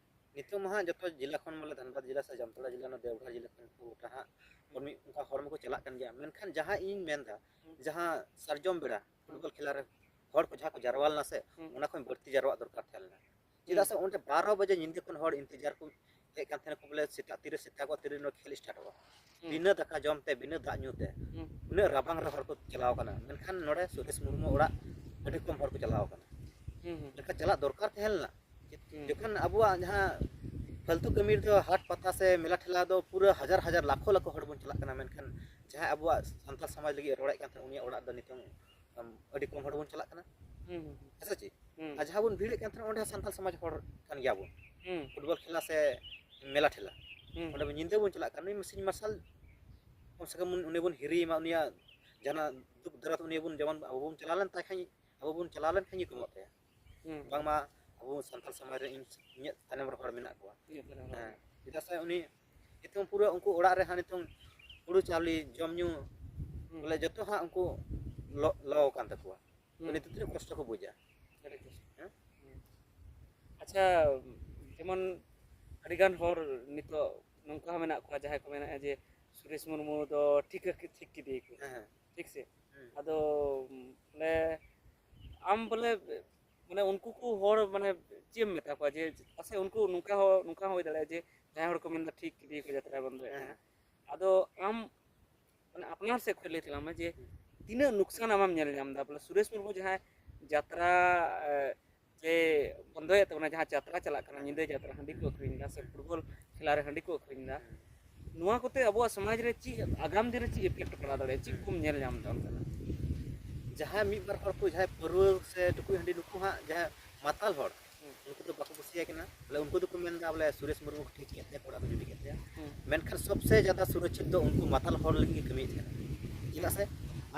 ᱱᱤᱛᱚᱜ ᱢᱟ ᱦᱟᱸᱜ ᱡᱚᱛᱚ ᱡᱮᱞᱟ ᱠᱷᱚᱱ, ᱵᱚᱞᱮ, ᱫᱷᱟᱱᱵᱟᱫᱽ ᱡᱮᱞᱟ ᱥᱮ ᱡᱟᱢᱛᱟᱲᱟ ᱡᱮᱞᱟ, ᱱᱚᱣᱟ ᱫᱮᱣᱜᱷᱚᱨ ᱡᱮᱞᱟ ᱠᱷᱚᱱ ᱠᱚ ᱜᱚᱴᱟ ᱦᱟᱸᱜ ᱦᱩᱸ᱾ ᱠᱚᱨᱢᱤ, ᱚᱱᱠᱟ ᱦᱚᱲᱢᱟ ᱠᱚ ᱪᱟᱞᱟᱜ ᱠᱟᱱ ᱜᱮᱭᱟ᱾ ᱢᱮᱱᱠᱷᱟᱱ ᱡᱟᱦᱟᱸ ᱤᱧ ᱢᱮᱱᱫᱟ, ᱦᱩᱸ᱾ ᱡᱟᱦᱟᱸ ᱥᱟᱨᱡᱚᱢ ᱵᱮᱲᱟ ᱦᱩᱸ᱾ ᱯᱷᱩᱴᱵᱚᱞ ᱠᱷᱮᱞᱟ ᱨᱮ ᱦᱚᱲ ᱠᱚ ᱡᱟᱦᱟᱸ ᱠᱚ ᱡᱟᱨᱣᱟ ᱞᱮᱱᱟ ᱥᱮ, ᱦᱩᱸ᱾ ᱚᱱᱟ ᱠᱷᱚᱱ ᱵᱟᱹᱲᱛᱤ ᱡᱟᱨᱣᱟᱜ ᱫᱚᱨᱠᱟᱨ ᱛᱟᱦᱮᱸ ᱞᱮᱱᱟ᱾ ᱪᱮᱫᱟᱜ ᱦᱩᱸ᱾ ᱥᱮ ᱚᱸᱰᱮ ᱵᱟᱨᱚ ᱵᱟᱡᱮ ᱧᱤᱫᱟᱹ ᱠᱷᱚᱱ ᱦᱚᱲ ᱤᱱᱛᱮᱡᱟᱨ ᱠᱚ ᱦᱮᱡ ᱠᱟᱱ ᱛᱟᱦᱮᱱᱟ ᱠᱚ, ᱵᱚᱞᱮ, ᱥᱮᱛᱟᱜ ᱛᱤᱨᱮ ᱥᱮᱛᱟᱜᱚᱜᱼᱟ, ᱛᱤᱨᱮ ᱱᱚᱣᱟ ᱠᱷᱮᱞ startᱚᱜᱼᱟ᱾ ᱦᱩᱸ᱾ ᱵᱤᱱᱟᱹ ᱫᱟᱠᱟ ᱡᱚᱢ ᱛᱮ, ᱵᱤᱱᱟᱹ ᱫᱟᱜ ᱧᱩ ᱛᱮ, ᱦᱩᱸ᱾ ᱩᱱᱟᱹᱜ ᱨᱟᱵᱟᱝ ᱨᱮ ᱦᱚᱲ ᱠᱚ ᱪᱟᱞᱟᱣ ᱠᱟᱱᱟ, ᱢᱮᱱᱠᱷᱟᱱ ᱱᱚᱰᱮ ᱥᱩᱨᱮᱥ ᱢᱩᱨᱢᱩ ᱚᱲᱟᱜ ᱟᱹᱰᱤ ᱠᱚᱢ ᱦᱚᱲ ᱠᱚ ᱪᱟᱞᱟᱣ ᱠᱟᱱᱟ᱾ ᱦᱩᱸ, ᱦᱩᱸ᱾ ᱞᱮᱠᱟ ᱪᱟᱞᱟᱜ ᱫᱚᱨᱠᱟᱨ ᱛᱟᱦᱮᱸ ᱞᱮᱱᱟ᱾ ᱦᱩᱸ᱾ ᱡᱚᱠᱷᱚᱱ ᱟᱵᱚᱣᱟᱜ ᱡᱟᱦᱟᱸ ᱯᱷᱟᱞᱛᱩ ᱠᱟᱹᱢᱤ ᱨᱮᱫᱚ ᱦᱟᱴ ᱯᱟᱛᱟ ᱥᱮ ᱢᱮᱞᱟ ᱴᱷᱮᱞᱟ ᱫᱚ ᱯᱩᱨᱟᱹ ᱦᱟᱡᱟᱨ ᱦᱟᱡᱟᱨ, ᱞᱟᱠᱷᱚ ᱞᱟᱠᱷᱚ ᱦᱚᱲ ᱵᱚᱱ ᱪᱟᱞᱟᱜ ᱠᱟᱱᱟ, ᱢᱮᱱᱠᱷᱟᱱ ᱡᱟᱦᱟᱸᱭ ᱟᱵᱚᱣᱟᱜ ᱥᱟᱱᱛᱟᱲ ᱥᱚᱢᱟᱡᱽ ᱞᱟᱹᱜᱤᱫ ᱮ ᱨᱚᱲᱮᱫ ᱠᱟᱱ ᱛᱟᱦᱮᱸᱫ, ᱩᱱᱤᱭᱟᱜ ᱚᱲᱟᱜ ᱫᱚ ᱱᱤᱛᱚᱝ ᱟᱹᱰᱤ ᱠᱚᱢ ᱦᱚᱲ ᱵᱚᱱ ᱪᱟᱞᱟᱜ ᱠᱟᱱᱟ᱾ ᱦᱩᱸ, ᱦᱩᱸ, ᱦᱩᱸ᱾ ᱦᱮᱸ ᱥᱮ ᱪᱮᱫ? ᱦᱩᱸ᱾ ᱟᱨ ᱡᱟᱦᱟᱸ ᱵᱚᱱ ᱵᱷᱤᱲᱮᱫ ᱠᱟᱱ ᱛᱟᱦᱮᱱᱟ, ᱚᱸᱰᱮ ᱦᱚᱸ ᱥᱟᱱᱛᱟᱲ ᱥᱚᱢᱟᱡᱽ ᱦᱚᱲ ᱠᱟᱱ ᱜᱮᱭᱟ ᱵᱚᱱ᱾ ᱦᱩᱸ᱾ ᱯᱷᱩᱴᱵᱚᱞ ᱠᱷᱮᱞᱟ ᱥᱮ ᱢᱮᱞᱟ ᱴᱷᱮᱞᱟ, ᱦᱩᱸ᱾ ᱚᱸᱰᱮ ᱵᱚᱱ ᱧᱤᱫᱟᱹ ᱵᱚᱱ ᱪᱟᱞᱟᱜ ᱠᱟᱱᱟ, ᱩᱱᱤ ᱢᱟ ᱥᱤᱧ ᱢᱟᱨᱥᱟᱞ ᱠᱚᱢ ᱥᱮ ᱠᱚᱢ ᱩᱱᱤ ᱵᱚᱱ ᱦᱤᱨᱤᱭᱮ ᱢᱟ, ᱩᱱᱤᱭᱟᱜ ᱡᱟᱦᱟᱱᱟᱜ ᱫᱩᱠ ᱫᱟᱨᱟᱫ ᱩᱱᱤ ᱵᱚᱱ, ᱡᱮᱢᱚᱱ ᱟᱵᱚ ᱵᱚᱱ ᱪᱟᱞᱟᱣ ᱞᱮᱱ ᱛᱟᱭ ᱠᱷᱟᱱ, ᱟᱵᱚ ᱵᱚᱱ ᱪᱟᱞᱟᱣ ᱞᱮᱱ ᱠᱷᱟᱱ ᱜᱮ ᱠᱚᱢᱚᱜ ᱛᱟᱭᱟ᱾ ᱦᱩᱸ᱾ ᱵᱟᱝᱢᱟ ᱟᱵᱚ ᱥᱟᱱᱛᱟᱲ ᱥᱚᱢᱟᱡᱽ ᱨᱮ ᱤᱧ, ᱤᱧᱟᱹᱜ ᱛᱟᱭᱱᱚᱢ ᱨᱮ ᱦᱚᱲ ᱢᱮᱱᱟᱜ ᱠᱚᱣᱟ᱾ ᱤᱧᱟᱹᱜ ᱛᱟᱭᱱᱚᱢ ᱨᱮ᱾ ᱦᱮᱸ, ᱪᱮᱫᱟᱜ ᱥᱮ ᱩᱱᱤ ᱱᱤᱛᱚᱝ ᱯᱩᱨᱟᱹ ᱩᱱᱠᱩ ᱚᱲᱟᱜ ᱨᱮ ᱦᱟᱸᱜ ᱱᱤᱛᱚᱝ ᱦᱩᱲᱩ ᱪᱟᱣᱞᱮ ᱡᱚᱢ ᱧᱩ, ᱦᱩᱸ᱾ ᱵᱚᱞᱮ, ᱡᱚᱛᱚ ᱦᱟᱸᱜ ᱩᱱᱠᱩ ᱞᱚ, ᱞᱚ ᱟᱠᱟᱱ ᱛᱟᱠᱚᱣᱟ᱾ ᱛᱚ ᱦᱩᱸ᱾ ᱱᱤᱛᱚᱜ ᱛᱤᱱᱟᱹᱜ ᱠᱚᱥᱴᱚ ᱠᱚ ᱵᱩᱡᱟ᱾ ᱟᱹᱰᱤ ᱠᱚᱥᱴᱚ᱾ ᱦᱮᱸ? ᱦᱩᱸ᱾ ᱟᱪᱪᱷᱟ, ᱡᱮᱢᱚᱱ ᱟᱹᱰᱤᱜᱟᱱ ᱦᱚᱲ ᱱᱤᱛᱚᱜ ᱱᱚᱝᱠᱟ ᱦᱚᱸ ᱢᱮᱱᱟᱜ ᱠᱚᱣᱟ ᱡᱟᱦᱟᱸᱭ ᱠᱚ ᱢᱮᱱᱮᱫᱼᱟ ᱡᱮ ᱥᱩᱨᱮᱥ ᱢᱩᱨᱢᱩ ᱫᱚ ᱴᱷᱤᱠ, ᱴᱷᱤᱠ ᱠᱮᱫᱮᱭᱟᱠᱚ᱾ ᱦᱮᱸ, ᱦᱮᱸ᱾ ᱴᱷᱤᱠ ᱥᱮ? ᱦᱩᱸ᱾ ᱟᱫᱚ, ᱵᱚᱞᱮ, ᱟᱢ ᱵᱚᱞᱮ, ᱢᱟᱱᱮ, ᱩᱱᱠᱩ ᱠᱚ ᱦᱚᱲ, ᱢᱟᱱᱮ, ᱪᱮᱫ ᱮᱢ ᱢᱮᱛᱟ ᱠᱚᱣᱟ ᱡᱮ, ᱯᱟᱥᱮᱡ ᱩᱱᱠᱩ ᱱᱚᱝᱠᱟ ᱦᱚᱸ, ᱱᱚᱝᱠᱟ ᱦᱚᱸ ᱦᱩᱭ ᱫᱟᱲᱮᱭᱟᱜᱼᱟ ᱡᱮ ᱡᱟᱦᱟᱸᱭ ᱦᱚᱲ ᱠᱚ ᱢᱮᱱᱫᱟ ᱴᱷᱤᱠ ᱠᱮᱫᱮᱭᱟᱠᱚ, ᱡᱟᱛᱨᱟᱭ ᱵᱚᱱᱫᱚᱭᱮᱫ ᱦᱮᱸ, ᱛᱟᱦᱮᱸᱫ᱾ ᱦᱮᱸ᱾ ᱟᱫᱚ ᱟᱢ, ᱢᱟᱱᱮ, ᱟᱯᱱᱟᱨ ᱥᱮᱫ ᱠᱷᱚᱱ ᱞᱟᱹᱭ ᱛᱟᱞᱟᱝ ᱢᱮ ᱡᱮ ᱦᱩᱸ᱾ ᱛᱤᱱᱟᱹᱜ ᱱᱩᱠᱥᱟᱱ ᱟᱢᱮᱢ ᱧᱮᱞ ᱧᱟᱢ ᱮᱫᱟ? ᱵᱚᱞᱮ, ᱥᱩᱨᱮᱥ ᱢᱩᱨᱢᱩ ᱡᱟᱦᱟᱸᱭ ᱡᱟᱛᱨᱟ ᱮ, ᱡᱮ ᱵᱚᱱᱫᱚᱭᱮᱫ ᱛᱟᱵᱚᱱᱟ, ᱡᱟᱦᱟᱸ ᱡᱟᱛᱨᱟ ᱪᱟᱞᱟᱜ ᱠᱟᱱᱟ, ᱧᱤᱫᱟᱹ ᱡᱟᱛᱨᱟ, ᱦᱟᱺᱰᱤ ᱠᱚ ᱟᱹᱠᱷᱨᱤᱧ ᱮᱫᱟ ᱥᱮ ᱯᱷᱩᱴᱵᱚᱞ ᱠᱷᱮᱞᱟ ᱨᱮ ᱦᱟᱺᱰᱤ ᱠᱚ ᱟᱹᱠᱷᱨᱤᱧ ᱮᱫᱟ, ᱱᱚᱣᱟ ᱠᱚᱛᱮ ᱟᱵᱚᱣᱟᱜ ᱥᱚᱢᱟᱡᱽ ᱨᱮ ᱪᱮᱫ, ᱟᱜᱟᱢ ᱫᱤᱱ ᱨᱮ ᱪᱮᱫ ᱤᱯᱷᱮᱠᱴ ᱯᱟᱲᱟᱣ ᱫᱟᱲᱮᱭᱟᱜᱼᱟ, ᱪᱮᱫ ᱠᱚᱢ ᱧᱮᱞ ᱧᱟᱢ ᱮᱫᱟ ᱚᱱᱠᱟᱱᱟᱜ? ᱡᱟᱦᱟᱸᱭ ᱢᱤᱫ ᱵᱟᱨ ᱦᱚᱲ ᱠᱚ, ᱡᱟᱦᱟᱸᱭ ᱯᱟᱹᱨᱣᱟᱹ ᱥᱮ ᱴᱩᱠᱩᱡ ᱦᱟᱺᱰᱤ, ᱱᱩᱠᱩ ᱦᱟᱸᱜ ᱡᱟᱦᱟᱸᱭ ᱢᱟᱛᱟᱞ ᱦᱚᱲ, ᱦᱩᱸ᱾ ᱩᱱᱠᱩ ᱫᱚ ᱵᱟᱠᱚ ᱠᱩᱥᱤᱭᱟᱭ ᱠᱟᱱᱟ᱾ ᱵᱚᱞᱮ, ᱩᱱᱠᱩ ᱫᱚᱠᱚ ᱢᱮᱱᱫᱟ ᱵᱚᱞᱮ ᱥᱩᱨᱮᱥ ᱢᱩᱨᱢᱩ ᱠᱚ ᱴᱷᱤᱠ ᱠᱮᱫ ᱛᱟᱭᱟ, ᱠᱚᱲᱟ ᱠᱚ ᱡᱩᱴᱤ ᱠᱮᱫ ᱛᱟᱭᱟ᱾ ᱦᱩᱸ᱾ ᱢᱮᱱᱠᱷᱟᱱ ᱥᱚᱵᱥᱮ ᱡᱟᱫᱟ ᱥᱩᱨᱚᱠᱪᱷᱤᱛ ᱫᱚ ᱩᱱᱠᱩ ᱢᱟᱛᱟᱞ ᱦᱚᱲ ᱞᱟᱹᱜᱤᱫ ᱜᱮ ᱠᱟᱹᱢᱤᱭᱮᱫ ᱠᱟᱱᱟ᱾ ᱪᱮᱫᱟᱜ ᱥᱮ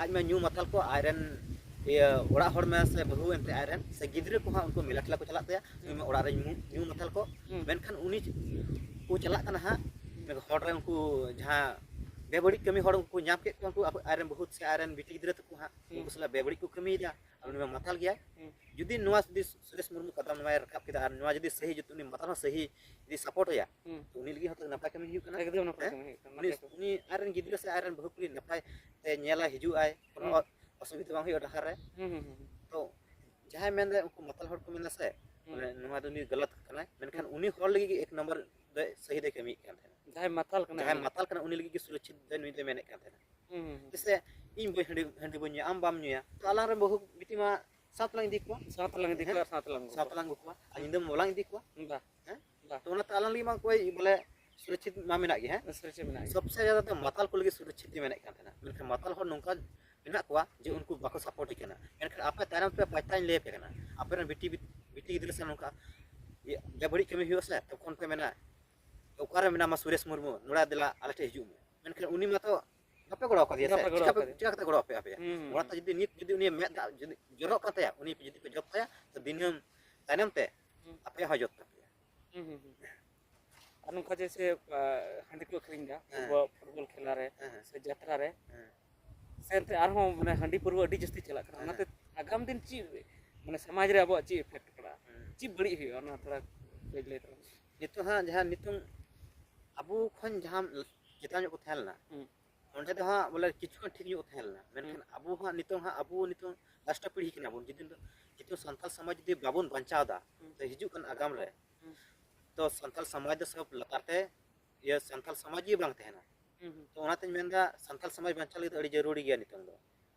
ᱟᱡ ᱢᱟ ᱧᱩ ᱢᱟᱛᱟᱞ ᱠᱚ, ᱟᱡᱨᱮᱱ ᱤᱭᱟᱹ ᱚᱲᱟᱜ ᱦᱚᱲ ᱢᱮ ᱥᱮ ᱵᱟᱹᱦᱩ ᱮᱱᱛᱮ ᱟᱡᱨᱮᱱ ᱥᱮ ᱜᱤᱫᱽᱨᱟᱹ ᱠᱚᱦᱚᱸ ᱩᱱᱠᱩ ᱢᱮᱞᱟ ᱴᱷᱮᱞᱟ ᱠᱚ ᱪᱟᱞᱟᱜ ᱛᱟᱭᱟ, ᱩᱱᱤ ᱢᱟ ᱚᱲᱟᱜ ᱨᱮ ᱧᱩ, ᱧᱩ ᱢᱟᱛᱟᱞ ᱠᱚ᱾ ᱦᱩᱸ᱾ ᱢᱮᱱᱠᱷᱟᱱ ᱩᱱᱤ ᱠᱚ ᱪᱟᱞᱟᱜ ᱠᱟᱱᱟ ᱦᱟᱸᱜ, ᱦᱚᱲ ᱨᱮ ᱩᱱᱠᱩ ᱡᱟᱦᱟᱸ ᱵᱮᱵᱟᱹᱲᱤᱡ ᱠᱟᱹᱢᱤ ᱦᱚᱲ ᱩᱱᱠᱩ ᱧᱟᱢ ᱠᱮᱫ ᱠᱚᱣᱟ, ᱩᱱᱠᱩ ᱟᱠᱚ, ᱟᱡᱨᱮᱱ ᱵᱟᱹᱦᱩ ᱥᱮ ᱟᱡᱨᱮᱱ ᱵᱤᱴᱤ ᱜᱤᱫᱽᱨᱟᱹ ᱛᱟᱠᱚ ᱦᱟᱸᱜ, ᱦᱩᱸ᱾ ᱩᱱᱠᱩ ᱥᱟᱞᱟᱜ ᱵᱮᱵᱟᱹᱲᱤᱡ ᱠᱚ ᱠᱟᱹᱢᱤᱭᱮᱫᱟ᱾ ᱟᱨ ᱩᱱᱤ ᱢᱟ ᱢᱟᱛᱟᱞ ᱜᱮᱭᱟᱭ᱾ ᱦᱩᱸ᱾ ᱡᱩᱫᱤ ᱱᱚᱣᱟ ᱡᱩᱫᱤ ᱥᱩᱨᱮᱥ ᱢᱩᱨᱢᱩ ᱠᱟᱫᱟᱢ ᱱᱚᱣᱟᱭ ᱨᱟᱠᱟᱵ ᱠᱮᱫᱟ ᱟᱨ ᱱᱚᱣᱟ ᱡᱩᱫᱤ ᱥᱟᱹᱦᱤ, ᱡᱩᱫᱤ ᱩᱱᱤ ᱢᱟᱛᱟᱞ ᱦᱚᱸ ᱥᱟᱹᱦᱤ ᱡᱩᱫᱤ ᱥᱟᱯᱳᱨᱴ ᱟᱭᱟ, ᱦᱩᱸ᱾ ᱛᱚ ᱩᱱᱤ ᱞᱟᱹᱜᱤᱫ ᱦᱚᱸᱛᱚ ᱱᱟᱯᱟᱭ ᱠᱟᱹᱢᱤ ᱦᱩᱭᱩᱜ ᱠᱟᱱᱟ᱾ ᱮᱠᱫᱚᱢ ᱱᱟᱯᱟᱭ ᱦᱮᱸ? ᱠᱟᱹᱢᱤ ᱦᱩᱭᱩᱜ ᱠᱟᱱᱟ, ᱩᱱᱤ, ᱱᱟᱯᱟᱭ ᱠᱟᱹᱢᱤ᱾ ᱩᱱᱤ ᱟᱡᱨᱮᱱ ᱜᱤᱫᱽᱨᱟᱹ ᱥᱮ ᱟᱡᱨᱮᱱ ᱵᱟᱹᱦᱩ ᱠᱩᱲᱤ ᱱᱟᱯᱟᱭ ᱛᱮ ᱧᱮᱞᱟᱭ, ᱦᱤᱡᱩᱜ ᱟᱭ, ᱠᱳᱱᱳ ᱦᱩᱸ᱾ ᱚᱥᱩᱵᱤᱫᱷᱟ ᱵᱟᱝ ᱦᱩᱭᱩᱜᱼᱟ ᱰᱟᱦᱟᱨ ᱨᱮ᱾ ᱦᱩᱸ, ᱦᱩᱸ, ᱦᱩᱸ, ᱦᱩᱸ᱾ ᱛᱚ ᱡᱟᱦᱟᱸᱭ ᱢᱮᱱᱫᱟᱭ, ᱩᱱᱠᱩ ᱢᱟᱛᱟᱞ ᱦᱚᱲ ᱠᱚ ᱢᱮᱱᱫᱟ ᱥᱮ, ᱦᱩᱸ᱾ ᱢᱟᱱᱮ ᱱᱚᱣᱟ ᱫᱚ ᱩᱱᱤ ᱜᱟᱞᱟᱛ ᱠᱟᱱᱟᱭ, ᱢᱮᱱᱠᱷᱟᱱ ᱦᱩᱸ᱾ ᱩᱱᱤ ᱦᱚᱲ ᱞᱟᱹᱜᱤᱫ ᱜᱮ ᱮᱠ ᱱᱚᱢᱵᱚᱨ ᱫᱚ ᱥᱟᱹᱦᱤ ᱫᱚᱭ ᱠᱟᱹᱢᱤᱭᱮᱫ ᱠᱟᱱ ᱛᱟᱦᱮᱱᱟ᱾ ᱡᱟᱦᱟᱸᱭ ᱢᱟᱛᱟᱞ ᱠᱟᱱᱟᱭ ᱡᱟᱦᱟᱸᱭ ᱩᱱᱤ᱾ ᱢᱟᱛᱟᱞ ᱠᱟᱱᱟ, ᱩᱱᱤ ᱞᱟᱹᱜᱤᱫ ᱜᱮ ᱥᱩᱨᱚᱠᱪᱷᱤᱛ ᱫᱚ ᱱᱩᱭ ᱫᱚᱭ ᱢᱮᱱᱮᱫ ᱠᱟᱱ ᱛᱟᱦᱮᱱᱟ᱾ ᱦᱩᱸ, ᱦᱩᱸ, ᱦᱩᱸ᱾ ᱡᱮᱭᱥᱮ, ᱤᱧ ᱵᱟᱹᱧ ᱦᱟᱺᱰᱤ, ᱦᱟᱺᱰᱤ ᱵᱟᱹᱧ ᱧᱩᱭᱟ, ᱟᱢ ᱵᱟᱢ ᱧᱩᱭᱟ, ᱛᱚ ᱟᱞᱟᱝ ᱨᱮᱱ ᱵᱟᱹᱦᱩ ᱵᱤᱴᱤ ᱢᱟ ᱥᱟᱶ ᱛᱮᱞᱟᱝ ᱤᱫᱤ ᱠᱚᱣᱟ᱾ ᱥᱟᱶ ᱛᱮᱞᱟᱝ ᱤᱫᱤ ᱦᱮᱸ? ᱠᱚᱣᱟ, ᱥᱟᱶ ᱛᱮᱞᱟᱝ ᱟᱹᱜᱩ ᱥᱟᱶ ᱠᱚᱣᱟ᱾ ᱛᱮᱞᱟᱝ ᱟᱹᱜᱩ ᱠᱚᱣᱟ᱾ ᱟᱨ ᱧᱤᱫᱟᱹ ᱢᱟ ᱵᱟᱞᱟᱝ ᱤᱫᱤ ᱠᱚᱣᱟ᱾ ᱵᱟ᱾ ᱦᱮᱸ? ᱵᱟ᱾ ᱛᱚ ᱚᱱᱟᱛᱮ ᱟᱞᱟᱝ ᱞᱟᱹᱜᱤᱫ ᱢᱟ ᱚᱠᱚᱭ ᱵᱚᱞᱮ ᱥᱩᱨᱚᱠᱪᱷᱤᱛ ᱢᱟ ᱢᱮᱱᱟᱜ ᱜᱮ, ᱦᱮᱸ? ᱥᱩᱨᱚᱠᱪᱷᱤᱛ ᱢᱮᱱᱟᱜ ᱜᱮ᱾ ᱥᱚᱵᱥᱮ ᱡᱟᱫᱟ ᱫᱚ ᱢᱟᱛᱟᱞ ᱠᱚ ᱞᱟᱹᱜᱤᱫ ᱥᱩᱨᱚᱠᱪᱷᱤᱛ ᱫᱚ ᱢᱮᱱᱮᱫ ᱠᱟᱱ ᱛᱟᱦᱮᱱᱟ᱾ ᱢᱮᱱᱠᱷᱟᱱ ᱢᱟᱛᱟᱞ ᱦᱚᱲ ᱱᱚᱝᱠᱟ ᱢᱮᱱᱟᱜ ᱠᱚᱣᱟ ᱡᱮ ᱦᱩᱸ᱾ ᱩᱱᱠᱩ ᱵᱟᱠᱚ ᱥᱟᱯᱳᱨᱴ ᱠᱟᱱᱟ᱾ ᱢᱮᱱᱠᱷᱟᱱ ᱟᱯᱮ ᱛᱟᱭᱱᱚᱢ ᱛᱮ ᱯᱟᱸᱪᱴᱟᱧ ᱞᱟᱹᱭ ᱟᱯᱮ ᱠᱟᱱᱟ, ᱟᱯᱮᱨᱮᱱ ᱵᱤᱴᱤ, ᱵᱤᱴᱤ ᱜᱤᱫᱽᱨᱟᱹ ᱥᱮ ᱱᱚᱝᱠᱟ ᱤᱭᱟᱹ ᱵᱮᱵᱟᱹᱲᱤᱡ ᱠᱟᱹᱢᱤ ᱦᱩᱭᱩᱜᱼᱟ ᱥᱮ, ᱛᱚᱠᱷᱚᱱ ᱯᱮ ᱢᱮᱱᱟ, "ᱚᱠᱟᱨᱮ ᱢᱮᱱᱟᱢᱟ ᱥᱩᱨᱮᱥ ᱢᱩᱨᱢᱩ? ᱱᱚᱰᱮ ᱫᱮᱞᱟ ᱟᱞᱮ ᱴᱷᱮᱱ ᱦᱤᱡᱩᱜ ᱢᱮ᱾" ᱢᱮᱱᱠᱷᱟᱱ ᱩᱱᱤ ᱢᱟᱛᱚ ᱵᱟᱯᱮ ᱜᱚᱲᱚ ᱟᱠᱟᱫᱮᱭᱟ ᱥᱮ, ᱵᱟᱯᱮ ᱜᱚᱲᱚ ᱪᱤᱠᱟ ᱯᱮ, ᱟᱠᱟᱫᱮᱭᱟ᱾ ᱪᱤᱠᱟ ᱠᱟᱛᱮ ᱜᱚᱲᱚ ᱟᱯᱮ, ᱟᱯᱮᱭᱟ? ᱦᱩᱸ, ᱦᱩᱸ, ᱚᱱᱟᱛᱮ ᱦᱩᱸ᱾ ᱡᱩᱫᱤ ᱱᱤᱛ ᱡᱩᱫᱤ ᱩᱱᱤᱭᱟᱜ ᱢᱮᱫ ᱫᱟᱜ ᱡᱩᱫᱤ ᱡᱚᱨᱚᱜ ᱠᱟᱱ ᱛᱟᱭᱟ, ᱩᱱᱤ ᱡᱩᱫᱤ ᱯᱮ ᱡᱚᱵ ᱛᱟᱭᱟ, ᱛᱚ ᱫᱤᱱᱟᱹᱢ ᱛᱟᱭᱱᱚᱢ ᱛᱮ ᱦᱩᱸ᱾ ᱟᱯᱮᱭᱟᱜ ᱦᱚᱸ ᱡᱚᱵ ᱛᱟᱯᱮᱭᱟ᱾ ᱦᱩᱸ, ᱦᱩᱸ, ᱦᱩᱸ᱾ ᱟᱨ ᱱᱚᱝᱠᱟ ᱡᱮᱭᱥᱮ, ᱟ, ᱦᱟᱺᱰᱤ ᱠᱚ ᱟᱹᱠᱷᱨᱤᱧ ᱮᱫᱟ, ᱦᱮᱸ᱾ ᱯᱷᱩᱴᱵᱚᱞ, ᱯᱷᱩᱴᱵᱚᱞ ᱠᱷᱮᱞᱟ ᱨᱮ ᱦᱮᱸ, ᱦᱮᱸ᱾ ᱥᱮ ᱡᱟᱛᱨᱟ ᱨᱮ, ᱦᱮᱸ᱾ ᱥᱮ ᱮᱱᱛᱮ ᱟᱨᱦᱚᱸ ᱢᱟᱱᱮ ᱦᱟᱺᱰᱤ ᱯᱟᱹᱨᱣᱟᱹ ᱟᱹᱰᱤ ᱡᱟᱹᱥᱛᱤ ᱪᱟᱞᱟᱜ ᱠᱟᱱᱟ᱾ ᱦᱮᱸ, ᱚᱱᱟᱛᱮ ᱦᱮᱸ᱾ ᱟᱜᱟᱢ ᱫᱤᱱ ᱪᱮᱫ, ᱢᱟᱱᱮ ᱥᱚᱢᱟᱡᱽ ᱨᱮ ᱟᱵᱚᱣᱟᱜ ᱪᱮᱫ ᱤᱯᱷᱮᱠᱴ ᱯᱟᱲᱟᱜᱼᱟ? ᱦᱩᱸ᱾ ᱪᱮᱫ ᱵᱟᱹᱲᱤᱡ ᱦᱩᱭᱩᱜᱼᱟ? ᱚᱱᱟ ᱛᱷᱚᱲᱟ ᱠᱟᱹᱡ ᱞᱟᱹᱭ ᱛᱟᱵᱚᱱ ᱢᱮ᱾ ᱱᱤᱛᱚᱜ ᱦᱟᱸᱜ ᱡᱟᱦᱟᱸ ᱱᱤᱛᱚᱝ ᱟᱵᱚ ᱠᱷᱚᱱ ᱡᱟᱦᱟᱸ ᱪᱮᱛᱟᱱ ᱧᱚᱜ ᱠᱚ ᱛᱟᱦᱮᱸ ᱞᱮᱱᱟ, ᱦᱩᱸ᱾ ᱚᱸᱰᱮ ᱫᱚ ᱦᱟᱸᱜ ᱵᱚᱞᱮ ᱠᱤᱪᱷᱩ ᱜᱟᱱ ᱴᱷᱤᱠ ᱧᱚᱜ ᱠᱚ ᱛᱟᱦᱮᱸ ᱞᱮᱱᱟ᱾ ᱢᱮᱱᱠᱷᱟᱱ ᱦᱩᱸ᱾ ᱟᱵᱚ ᱦᱟᱸᱜ ᱱᱤᱛᱚᱝ ᱦᱟᱸᱜ ᱟᱵᱚ ᱱᱤᱛᱚᱝ ᱞᱟᱥᱴ ᱯᱤᱲᱦᱤ ᱠᱟᱱᱟ ᱵᱚᱱ᱾ ᱡᱩᱫᱤ, ᱡᱩᱫᱤ ᱥᱟᱱᱛᱟᱲ ᱥᱚᱢᱟᱡᱽ ᱡᱩᱫᱤ ᱵᱟᱵᱚᱱ ᱵᱟᱧᱪᱟᱣ ᱮᱫᱟ, ᱦᱩᱸ᱾ ᱛᱚ ᱦᱤᱡᱩᱜ ᱠᱟᱱ ᱟᱜᱟᱢ ᱨᱮ ᱦᱩᱸ᱾ ᱛᱚ ᱥᱟᱱᱛᱟᱲ ᱥᱚᱢᱟᱡᱽ ᱫᱚ ᱥᱚᱵ ᱞᱟᱛᱟᱨ ᱛᱮ, ᱤᱭᱟᱹ, ᱥᱟᱱᱛᱟᱲ ᱥᱚᱢᱟᱡᱽ ᱜᱮ ᱵᱟᱝ ᱛᱟᱦᱮᱱᱟ᱾ ᱦᱩᱸ, ᱦᱩᱸ᱾ ᱛᱚ ᱚᱱᱟᱛᱤᱧ ᱢᱮᱱᱫᱟ, ᱥᱟᱱᱛᱟᱲ ᱥᱚᱢᱟᱡᱽ ᱵᱟᱧᱪᱟᱣ ᱞᱟᱹᱜᱤᱫ ᱫᱚ ᱟᱹᱰᱤ ᱡᱟᱹᱨᱩᱲᱤ ᱜᱮᱭᱟ ᱱᱤᱛᱚᱝ ᱫᱚ᱾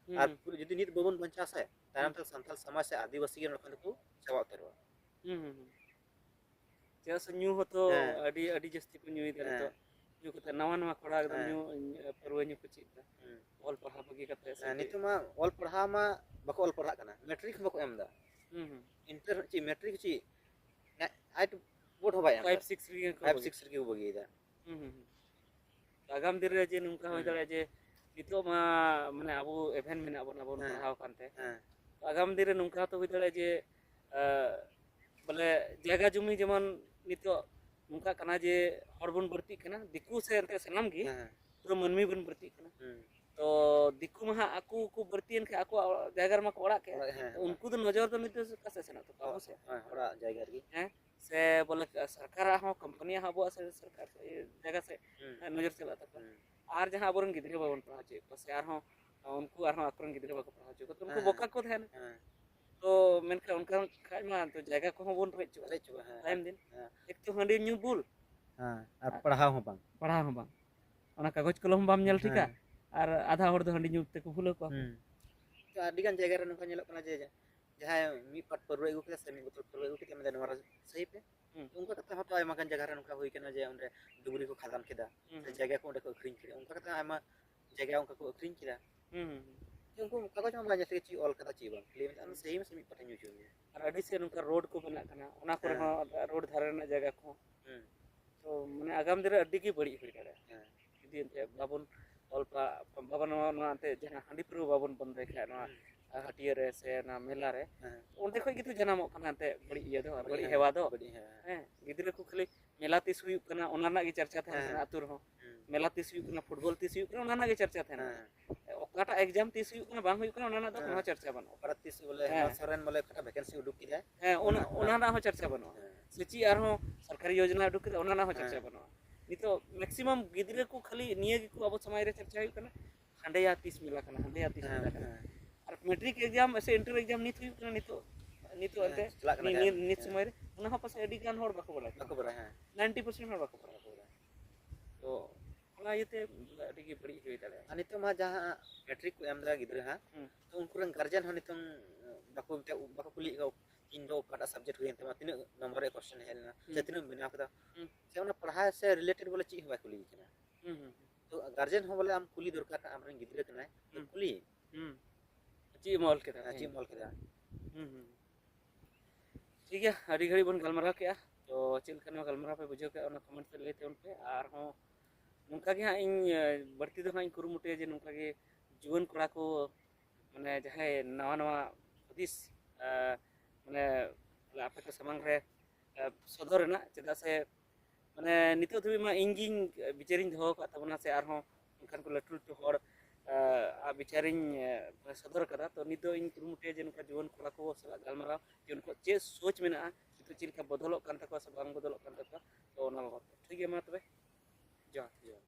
ᱦᱩᱸ, ᱟᱨ ᱦᱩᱸ᱾ ᱯᱩᱨᱟᱹ ᱡᱩᱫᱤ ᱱᱤᱛ ᱵᱟᱵᱚᱱ ᱵᱟᱧᱪᱟᱣᱟ ᱥᱮ, ᱛᱟᱭᱚᱢ ᱦᱩᱸ᱾ ᱛᱮ ᱥᱟᱱᱛᱟᱲ ᱥᱚᱢᱟᱡᱽ ᱥᱮ ᱟᱹᱫᱤᱵᱟᱹᱥᱤ ᱜᱮ ᱱᱚᱝᱠᱟ ᱫᱚᱠᱚ ᱪᱟᱵᱟ ᱩᱛᱟᱹᱨᱚᱜᱼᱟ᱾ ᱦᱩᱸ, ᱦᱩᱸ, ᱦᱩᱸ᱾ ᱪᱮᱫᱟᱜ ᱥᱮ ᱧᱩ ᱦᱚᱸᱛᱚ ᱦᱮᱸ᱾ ᱟᱹᱰᱤ, ᱟᱹᱰᱤ ᱡᱟᱹᱥᱛᱤ ᱠᱚ ᱧᱩᱭᱮᱫᱟ ᱦᱮᱸ᱾ ᱱᱤᱛᱚᱜ᱾ ᱧᱩ ᱠᱟᱛᱮ ᱱᱟᱣᱟ, ᱱᱟᱣᱟ ᱠᱚᱲᱟ ᱮᱠᱫᱚᱢ ᱦᱮᱸ᱾ ᱧᱩ, ᱯᱟᱹᱨᱣᱟᱹ ᱧᱩ ᱠᱚ ᱪᱮᱫ ᱮᱫᱟ᱾ ᱦᱩᱸ᱾ ᱚᱞ ᱯᱟᱲᱦᱟᱣ ᱵᱟᱹᱜᱤ ᱠᱟᱛᱮ ᱥᱮ ᱦᱮᱸ, ᱪᱮᱫ? ᱱᱤᱛᱚᱜ ᱢᱟ ᱚᱞ ᱯᱟᱲᱦᱟᱣ ᱢᱟ ᱵᱟᱠᱚ ᱚᱞ ᱯᱟᱲᱦᱟᱜ ᱠᱟᱱᱟ, ᱢᱮᱴᱨᱤᱠ ᱦᱚᱸ ᱵᱟᱠᱚ ᱮᱢ ᱮᱫᱟ᱾ ᱦᱩᱸ, ᱦᱩᱸ᱾ ᱤᱱᱴᱟᱨ ᱪᱮᱫ, ᱢᱮᱴᱨᱤᱠ ᱪᱮᱫ? ᱱᱟ-, ᱟᱭᱤᱴ ᱵᱳᱨᱰ ᱦᱚᱸ ᱵᱟᱭ ᱮᱢ ᱯᱷᱟᱭᱤᱵᱷ, ᱮᱫᱟ᱾ ᱥᱤᱠᱥ ᱨᱮᱜᱮ ᱠᱚ ᱯᱷᱟᱭᱤᱵᱷ, ᱵᱟᱹᱜᱤ᱾ ᱥᱤᱠᱥ ᱨᱮᱜᱮ ᱠᱚ ᱵᱟᱹᱜᱤᱭᱮᱫᱟ᱾ ᱦᱩᱸ, ᱦᱩᱸ, ᱦᱩᱸ᱾ ᱟᱜᱟᱢ ᱫᱤᱱ ᱨᱮ ᱡᱮ ᱱᱚᱝᱠᱟ ᱦᱩᱭ ᱦᱩᱸ᱾ ᱫᱟᱲᱮᱭᱟᱜᱼᱟ ᱡᱮ ᱱᱤᱛᱚᱜ ᱢᱟ, ᱢᱟᱱᱮ, ᱟᱵᱚ ᱮᱵᱷᱮᱱ ᱢᱮᱱᱟᱜ ᱵᱚᱱᱟ, ᱵᱚᱱ ᱦᱮᱸ᱾ ᱯᱟᱲᱦᱟᱣ ᱟᱠᱟᱱ ᱛᱮ᱾ ᱦᱮᱸ᱾ ᱟᱜᱟᱢ ᱫᱤᱱ ᱨᱮ ᱱᱚᱝᱠᱟ ᱦᱚᱸᱛᱚ ᱦᱩᱭ ᱫᱟᱲᱮᱭᱟᱜᱼᱟ ᱡᱮ, ᱟ, ᱵᱚᱞᱮ, ᱡᱟᱭᱜᱟ ᱡᱩᱢᱤ ᱡᱮᱢᱚᱱ ᱱᱤᱛᱚᱜ ᱱᱚᱝᱠᱟ ᱠᱟᱱᱟ ᱡᱮ ᱦᱚᱲ ᱵᱚᱱ ᱵᱟᱹᱲᱛᱤᱜ ᱠᱟᱱᱟ, ᱫᱤᱠᱩ ᱥᱮ ᱮᱱᱛᱮ ᱥᱟᱱᱟᱢ ᱜᱮ, ᱦᱮᱸ, ᱦᱮᱸ᱾ ᱯᱩᱨᱟᱹ ᱢᱟᱹᱱᱢᱤ ᱵᱚᱱ ᱵᱟᱹᱲᱛᱤᱜ ᱠᱟᱱᱟ᱾ ᱦᱩᱸ᱾ ᱛᱚ ᱫᱤᱠᱩ ᱢᱟ ᱦᱟᱸᱜ ᱟᱠᱚ ᱠᱚ ᱵᱟᱹᱲᱛᱤᱭᱮᱱ ᱠᱷᱟᱱ ᱟᱠᱚᱣᱟᱜ ᱡᱟᱭᱜᱟ ᱨᱮᱢᱟ ᱠᱚ ᱚᱲᱟᱜ ᱠᱮᱫ᱾ ᱚᱲᱟᱜ, ᱦᱮᱸ, ᱛᱚ ᱦᱮᱸ᱾ ᱩᱱᱠᱩ ᱫᱚ ᱱᱚᱡᱚᱨ ᱫᱚ ᱱᱤᱛᱚᱜ ᱚᱠᱟ ᱥᱮᱫ ᱥᱮᱱᱚᱜ ᱛᱟᱠᱚᱣᱟ? ᱟᱵᱚ ᱥᱮᱫ᱾ ᱦᱮᱸ, ᱚᱲᱟᱜ ᱡᱟᱭᱜᱟ ᱨᱮᱜᱮ᱾ ᱦᱮᱸ? ᱥᱮ ᱵᱚᱞᱮ ᱥᱚᱨᱠᱟᱨᱟᱜ ᱦᱚᱸ, ᱠᱳᱢᱯᱟᱱᱤᱭᱟᱜ ᱦᱚᱸ ᱟᱵᱚᱣᱟᱜ ᱥᱮ-, ᱥᱚᱨᱠᱟᱨ ᱥᱮ ᱡᱟᱭᱜᱟ ᱥᱮᱫ ᱦᱩᱸ᱾ ᱱᱚᱡᱚᱨ ᱪᱟᱞᱟᱜ ᱛᱟᱠᱚᱣᱟ᱾ ᱦᱩᱸ᱾ ᱟᱨ ᱡᱟᱦᱟᱸ ᱟᱵᱚᱨᱮᱱ ᱜᱤᱫᱽᱨᱟᱹ ᱵᱟᱵᱚᱱ ᱯᱟᱲᱦᱟᱣ ᱦᱚᱪᱚᱭᱮᱫ ᱠᱚᱣᱟ, ᱥᱮ ᱟᱨᱦᱚᱸ ᱩᱱᱠᱩ ᱟᱨᱦᱚᱸ ᱟᱠᱚᱨᱮᱱ ᱜᱤᱫᱽᱨᱟᱹ ᱵᱟᱠᱚ ᱯᱟᱲᱦᱟᱣ ᱦᱚᱪᱚ ᱠᱚᱣᱟ, ᱛᱚ ᱩᱱᱠᱩ ᱦᱮᱸ, ᱵᱚᱠᱟ ᱠᱚ ᱛᱟᱦᱮᱱᱟ᱾ ᱦᱮᱸ᱾ ᱛᱚ ᱢᱮᱱᱠᱷᱟᱱ ᱚᱱᱠᱟ ᱠᱷᱟᱡ ᱢᱟ ᱛᱚ ᱡᱟᱭᱜᱟ ᱠᱚᱦᱚᱸ ᱵᱚᱱ ᱨᱮᱡ ᱦᱚᱪᱚᱜᱼᱟ᱾ ᱨᱮᱡ ᱦᱚᱪᱚᱜᱼᱟ, ᱦᱮᱸ᱾ ᱛᱟᱭᱚᱢ ᱫᱤᱱ ᱦᱮᱸ᱾ ᱮᱠ ᱛᱚ ᱦᱟᱺᱰᱤ ᱧᱩ ᱵᱩᱞ᱾ ᱦᱮᱸ, ᱟᱨ ᱟᱨ ᱯᱟᱲᱦᱟᱣ ᱦᱚᱸ ᱵᱟᱝ᱾ ᱯᱟᱲᱦᱟᱣ ᱦᱚᱸ ᱵᱟᱝ᱾ ᱚᱱᱟ ᱠᱟᱜᱚᱡᱽ ᱠᱚᱞᱚᱢ ᱦᱚᱸ ᱵᱟᱢ ᱧᱮᱞ ᱴᱷᱤᱠᱟ, ᱦᱮᱸ᱾ ᱟᱨ ᱟᱫᱷᱟ ᱦᱚᱲ ᱫᱚ ᱦᱟᱺᱰᱤ ᱧᱩ ᱛᱮᱠᱚ ᱵᱷᱩᱞᱟᱹᱣ ᱠᱚᱣᱟ᱾ ᱦᱩᱸ᱾ ᱛᱚ ᱟᱹᱰᱤ ᱜᱟᱱ ᱡᱟᱭᱜᱟ ᱨᱮ ᱱᱚᱝᱠᱟ ᱧᱮᱞᱚᱜ ᱠᱟᱱᱟ ᱡᱮ ᱡᱟᱦᱟᱸᱭ ᱢᱤᱫ ᱯᱟᱴ ᱯᱟᱹᱨᱣᱟᱹ ᱟᱹᱜᱩ ᱠᱮᱫᱟ ᱥᱮ ᱢᱤᱫ ᱵᱳᱛᱚᱞ ᱯᱟᱹᱨᱣᱟᱹ ᱟᱹᱜᱩ ᱠᱮᱫᱟ, ᱢᱮᱱᱫᱟ, "ᱱᱚᱣᱟ ᱨᱮ ᱥᱟᱹᱦᱤ ᱯᱮ᱾" ᱦᱩᱸ᱾ ᱚᱱᱠᱟ ᱠᱟᱛᱮ ᱦᱚᱸᱛᱚ ᱟᱭᱢᱟ ᱜᱟᱱ ᱡᱟᱭᱜᱟ ᱨᱮ ᱱᱚᱝᱠᱟ ᱦᱩᱭ ᱠᱟᱱᱟ ᱡᱮ ᱚᱸᱰᱮ ᱰᱩᱝᱨᱤ ᱠᱚ ᱠᱷᱟᱫᱟᱱ ᱠᱮᱫᱟ, ᱦᱩᱸ, ᱥᱮ ᱦᱩᱸ᱾ ᱡᱟᱭᱜᱟ ᱠᱚ ᱚᱸᱰᱮ ᱠᱚ ᱟᱹᱠᱷᱨᱤᱧ ᱠᱮᱫᱟ, ᱚᱱᱠᱟ ᱠᱟᱛᱮ ᱟᱭᱢᱟ ᱡᱟᱭᱜᱟ ᱚᱱᱠᱟ ᱠᱚ ᱟᱹᱠᱷᱨᱤᱧ ᱠᱮᱫᱟ᱾ ᱦᱩᱸ, ᱦᱩᱸ, ᱦᱩᱸ᱾ ᱡᱮ ᱩᱱᱠᱩ ᱠᱟᱜᱚᱡᱽ ᱢᱟ ᱵᱟᱭ ᱧᱮᱞ ᱴᱷᱤᱠᱟ ᱪᱮᱫ ᱚᱞ ᱠᱟᱫᱟ ᱪᱮᱫ ᱵᱟᱝ, ᱠᱷᱟᱹᱞᱤ ᱢᱮᱱᱫᱟ, "ᱟᱢ ᱦᱩᱸ᱾ ᱥᱟᱹᱦᱤ ᱢᱮᱥᱮ ᱢᱤᱫ ᱯᱟᱴᱷᱟᱧ ᱧᱩ ᱦᱚᱪᱚ ᱢᱮᱭᱟ᱾" ᱟᱨ ᱟᱹᱰᱤ ᱥᱮᱫ ᱱᱚᱝᱠᱟ ᱨᱳᱰ ᱠᱚ ᱵᱮᱱᱟᱜ ᱠᱟᱱᱟ, ᱚᱱᱟ ᱠᱚᱨᱮ ᱦᱮᱸ᱾ ᱦᱚᱸ ᱨᱳᱰ ᱫᱷᱟᱨᱮ ᱨᱮᱱᱟᱜ ᱡᱟᱭᱜᱟ ᱠᱚᱦᱚᱸ᱾ ᱦᱩᱸ᱾ ᱛᱚ ᱢᱟᱱᱮ ᱟᱜᱟᱢ ᱫᱤᱱ ᱨᱮ ᱟᱹᱰᱤ ᱜᱮ ᱵᱟᱹᱲᱤᱡ ᱦᱩᱭ ᱫᱟᱲᱮᱭᱟᱜᱼᱟ᱾ ᱦᱮᱸ᱾ ᱡᱩᱫᱤ ᱮᱱᱛᱮ ᱵᱟᱵᱚᱱ ᱚᱞ ᱯᱟ-, ᱵᱟᱵᱚᱱ ᱱᱚᱣᱟ, ᱱᱚᱣᱟ ᱮᱱᱛᱮ ᱡᱟᱦᱟᱸ ᱦᱟᱺᱰᱤ ᱯᱟᱹᱣᱨᱟᱹ ᱵᱟᱵᱚᱱ ᱵᱚᱱᱫᱚᱭ ᱠᱷᱟᱡ, ᱱᱚᱣᱟ ᱦᱩᱸ᱾ ᱦᱟᱹᱴᱭᱟᱹ ᱨᱮ ᱥᱮ ᱚᱱᱟ ᱢᱮᱞᱟ ᱨᱮ, ᱦᱮᱸ᱾ ᱚᱸᱰᱮ ᱠᱷᱚᱡ ᱜᱮᱛᱚ ᱡᱟᱱᱟᱢᱚᱜ ᱠᱟᱱᱟ ᱮᱱᱛᱮ ᱵᱟᱹᱲᱤᱡ ᱤᱭᱟᱹ ᱫᱚ, ᱵᱟᱹᱲᱤᱡ ᱵᱟᱹᱲᱤᱡ ᱦᱮᱣᱟ᱾ ᱦᱮᱣᱟ ᱫᱚ᱾ ᱵᱟᱹᱲᱤᱡ ᱦᱮᱣᱟ᱾ ᱦᱮᱸ, ᱜᱤᱫᱽᱨᱟᱹ ᱠᱚ ᱠᱷᱟᱹᱞᱤ ᱢᱮᱞᱟ ᱛᱤᱥ ᱦᱩᱭᱩᱜ ᱠᱟᱱᱟ, ᱚᱱᱟ ᱨᱮᱱᱟᱜ ᱜᱮ ᱪᱟᱨᱪᱟ ᱛᱟᱦᱮᱱ ᱦᱮᱸ᱾ ᱠᱟᱱᱟ ᱟᱹᱛᱩ ᱨᱮᱦᱚᱸ᱾ ᱦᱩᱸ᱾ ᱢᱮᱞᱟ ᱛᱤᱥ ᱦᱩᱭᱩᱜ ᱠᱟᱱᱟ, ᱯᱷᱩᱴᱵᱚᱞ ᱛᱤᱥ ᱦᱩᱭᱩᱜ ᱠᱟᱱᱟ, ᱚᱱᱟ ᱨᱮᱱᱟᱜ ᱜᱮ ᱪᱟᱨᱪᱟ ᱛᱟᱦᱮᱱ ᱠᱟᱱᱟ᱾ ᱦᱮᱸ᱾ ᱚᱠᱟᱴᱟᱜ exam ᱛᱤᱥ ᱦᱩᱭᱩᱜ ᱠᱟᱱᱟ, ᱵᱟᱝ ᱦᱩᱭᱩᱜ ᱠᱟᱱᱟ, ᱚᱱᱟ ᱨᱮᱱᱟᱜ ᱫᱚ ᱦᱮᱸ᱾ ᱠᱳᱱᱳ ᱪᱟᱨᱪᱟ ᱵᱟᱹᱱᱩᱜᱼᱟ᱾ ᱚᱠᱟᱴᱟᱜ ᱛᱤᱥ ᱵᱚᱞᱮ ᱦᱮᱸ᱾ ᱦᱮᱢᱚᱱᱛ ᱥᱚᱨᱮᱱ ᱵᱚᱞᱮ ᱚᱠᱟᱴᱟᱜ vacancy ᱩᱰᱩᱠ ᱠᱮᱫᱟᱭ, ᱦᱮᱸ, ᱚᱱᱟ, ᱚᱱᱟ ᱚᱱᱟ ᱨᱮᱱᱟᱜ ᱦᱚᱸ ᱪᱟᱨᱪᱟ ᱵᱟᱹᱱᱩᱜᱼᱟ᱾ ᱦᱮᱸ᱾ ᱥᱮ ᱪᱮᱫ ᱟᱨᱦᱚᱸ ᱥᱚᱨᱠᱟᱨᱤ ᱭᱳᱡᱚᱱᱟ ᱩᱰᱩᱠ ᱠᱮᱫᱟ, ᱚᱱᱟ ᱨᱮᱱᱟᱜ ᱦᱚᱸ ᱪᱟᱨᱪᱟ ᱦᱮᱸ᱾ ᱵᱟᱹᱱᱩᱜᱼᱟ᱾ ᱱᱤᱛᱚᱜ maximum ᱜᱤᱫᱽᱨᱟᱹ ᱠᱚ ᱠᱷᱟᱹᱞᱤ ᱱᱤᱭᱟᱹ ᱜᱮᱠᱚ ᱟᱵᱚ ᱥᱚᱢᱟᱡᱽ ᱨᱮ ᱪᱟᱨᱪᱟ ᱦᱩᱭᱩᱜ ᱠᱟᱱᱟ, ᱦᱟᱸᱰᱮᱭᱟ ᱛᱤᱥ ᱢᱮᱞᱟ ᱠᱟᱱᱟ, ᱦᱟᱸᱰᱮᱭᱟ ᱛᱤᱥ ᱦᱮᱸ, ᱢᱮᱞᱟ ᱠᱟᱱᱟ᱾ ᱦᱮᱸ᱾ ᱟᱨ ᱢᱮᱴᱨᱤᱠ exam ᱥᱮ ᱤᱱᱴᱟᱨ exam ᱱᱤᱛ ᱦᱩᱭᱩᱜ ᱠᱟᱱᱟ, ᱱᱤᱛᱚᱜ, ᱱᱤᱛᱚᱜ ᱦᱮᱸ, ᱮᱱᱛᱮ ᱪᱟᱞᱟᱜ ᱠᱟᱱᱟ ᱱᱤ-, ᱡᱟᱦᱟᱸ᱾ ᱱᱤ-, ᱱᱤᱛ ᱦᱮᱸ᱾ ᱥᱚᱢᱚᱭ ᱨᱮ, ᱚᱱᱟ ᱦᱚᱸ ᱯᱟᱥᱮᱡ ᱟᱹᱰᱤ ᱜᱟᱱ ᱦᱚᱲ ᱵᱟᱠᱚ ᱵᱟᱲᱟᱭᱟ᱾ ᱵᱟᱠᱚ ᱵᱟᱲᱟᱭᱟ, ᱦᱮᱸ᱾ ninety percent ᱦᱚᱲ ᱵᱟᱠᱚ ᱵᱟᱲᱟᱭᱟ᱾ ᱛᱚ ᱚᱱᱟ ᱤᱭᱟᱹᱛᱮ ᱟᱹᱰᱤ ᱜᱮ ᱵᱟᱹᱲᱤᱡ ᱦᱩᱭ ᱫᱟᱲᱮᱭᱟᱜᱼᱟ᱾ ᱟᱨ ᱱᱤᱛᱚᱜ ᱢᱟ ᱡᱟᱦᱟᱸ ᱢᱮᱴᱨᱤᱠ ᱠᱚ ᱮᱢ ᱮᱫᱟ ᱜᱤᱫᱽᱨᱟᱹ ᱦᱟᱸᱜ, ᱦᱩᱸ᱾ ᱛᱚ ᱩᱱᱠᱩ ᱨᱮᱱ ᱜᱟᱨᱡᱮᱱ ᱦᱚᱸ ᱱᱤᱛᱚᱝ ᱵᱟᱠᱚ ᱢᱮᱛᱟ-, ᱵᱟᱠᱚ ᱠᱩᱞᱤᱭᱮᱫ ᱠᱚᱣᱟ, "ᱤᱧ ᱫᱚ ᱚᱠᱟᱴᱟᱜ ᱥᱟᱵᱡᱮᱠᱴ ᱦᱩᱭᱮᱱ ᱛᱟᱢᱟ, ᱛᱤᱱᱟᱹᱜ ᱱᱚᱢᱵᱚᱨ ᱨᱮᱭᱟᱜ ᱠᱚᱥᱪᱮᱱ ᱦᱮᱡ ᱞᱮᱱᱟ, ᱥᱮ ᱦᱩᱸ᱾ ᱛᱤᱱᱟᱹᱜ ᱮᱢ ᱵᱮᱱᱟᱣ ᱠᱮᱫᱟ?" ᱦᱩᱸ᱾ ᱥᱮ ᱚᱱᱟ ᱯᱟᱲᱦᱟᱣ ᱥᱮ ᱨᱤᱞᱮᱴᱮᱰ ᱵᱚᱞᱮ ᱪᱮᱫ ᱦᱚᱸ ᱵᱟᱭ ᱠᱩᱞᱤᱭᱮ ᱠᱟᱱᱟ᱾ ᱦᱩᱸ, ᱦᱩᱸ᱾ ᱛᱚ ᱜᱟᱨᱡᱮᱱ ᱦᱚᱸ ᱵᱚᱞᱮ ᱟᱢ ᱠᱩᱞᱤ ᱫᱚᱨᱠᱟᱨ ᱠᱟᱱᱟ, ᱟᱢᱨᱮᱱ ᱜᱤᱫᱽᱨᱟᱹ ᱠᱟᱱᱟᱭ, ᱛᱚ ᱦᱩᱸ᱾ ᱠᱩᱞᱤᱭᱮᱢ᱾ ᱦᱩᱸ᱾ ᱪᱮᱫ ᱮᱢ ᱚᱞ ᱠᱮᱫᱟ? ᱦᱮᱸ, ᱪᱮᱫ ᱮᱢ ᱚᱞ ᱠᱮᱫᱟ? ᱦᱩᱸ, ᱦᱩᱸ᱾ ᱴᱷᱤᱠ ᱜᱮᱭᱟ, ᱟᱹᱰᱤ ᱜᱷᱟᱹᱲᱤᱡ ᱵᱚᱱ ᱜᱟᱞᱢᱟᱨᱟᱣ ᱠᱮᱜᱼᱟ᱾ ᱛᱚ ᱪᱮᱫ ᱞᱮᱠᱟ ᱱᱚᱣᱟ ᱜᱟᱞᱢᱟᱨᱟᱣ ᱯᱮ ᱵᱩᱡᱷᱟᱹᱣ ᱠᱮᱜᱼᱟ, ᱚᱱᱟ ᱠᱚᱢᱮᱱᱴ ᱨᱮ ᱞᱟᱹᱭ ᱛᱟᱵᱚᱱ ᱯᱮ᱾ ᱟᱨᱦᱚᱸ ᱱᱚᱝᱠᱟ ᱜᱮ ᱦᱟᱸᱜ ᱤᱧ, ᱮ, ᱵᱟᱹᱲᱛᱤ ᱫᱚ ᱦᱟᱸᱜ ᱤᱧ ᱠᱩᱨᱩᱢᱩᱴᱩᱭᱟ ᱡᱮ ᱱᱚᱝᱠᱟ ᱜᱮ ᱡᱩᱣᱟᱹᱱ ᱠᱚᱲᱟ ᱠᱚ, ᱢᱟᱱᱮ ᱡᱟᱦᱟᱸᱭ ᱱᱟᱣᱟ ᱱᱟᱣᱟ ᱦᱩᱫᱤᱥ, ᱮ, ᱢᱟᱱᱮ ᱟᱯᱮ ᱠᱚ ᱥᱟᱢᱟᱝ ᱨᱮ, ᱮ, ᱥᱚᱫᱚᱨ ᱨᱮᱱᱟᱜ, ᱪᱮᱫᱟᱜ ᱥᱮ ᱢᱟᱱᱮ ᱱᱤᱛᱚᱜ ᱫᱷᱟᱹᱵᱤᱡ ᱢᱟ ᱤᱧ ᱜᱤᱧ ᱵᱤᱪᱟᱹᱨᱤᱧ ᱫᱚᱦᱚ ᱟᱠᱟᱫ ᱛᱟᱵᱚᱱᱟ, ᱥᱮ ᱟᱨᱦᱚᱸ ᱚᱱᱠᱟᱱ ᱠᱚ ᱞᱟᱹᱴᱩ ᱞᱟᱹᱴᱩ ᱦᱚᱲ, ᱮ, ᱟᱜ ᱵᱤᱪᱟᱹᱨᱤᱧ, ᱮ, ᱥᱚᱫᱚᱨ ᱟᱠᱟᱫᱟ᱾ ᱛᱚ ᱱᱤᱛ ᱫᱚ ᱤᱧ ᱠᱩᱨᱩᱢᱩᱴᱩᱭᱟ ᱡᱮ ᱱᱚᱝᱠᱟ ᱡᱩᱣᱟᱹᱱ ᱠᱚᱲᱟ ᱠᱚ ᱥᱟᱞᱟᱜ ᱜᱟᱞᱢᱟᱨᱟᱣ, ᱡᱮ ᱩᱱᱠᱩᱣᱟᱜ ᱪᱮᱫ ᱥᱳᱪ ᱢᱮᱱᱟᱜᱼᱟ, ᱱᱤᱛᱚᱜ ᱪᱮᱫ ᱞᱮᱠᱟ ᱵᱚᱫᱚᱞᱚᱜ ᱠᱟᱱ ᱛᱟᱠᱚᱣᱟ ᱥᱮ ᱵᱟᱝ ᱵᱚᱫᱚᱞᱚᱜ ᱠᱟᱱ ᱛᱟᱠᱚᱣᱟ᱾ ᱛᱚ ᱚᱱᱟ ᱵᱟᱵᱚᱫ ᱛᱮ᱾ ᱴᱷᱤᱠ ᱜᱮᱭᱟ, ᱢᱟ ᱛᱚᱵᱮ, ᱡᱚᱦᱟᱨ᱾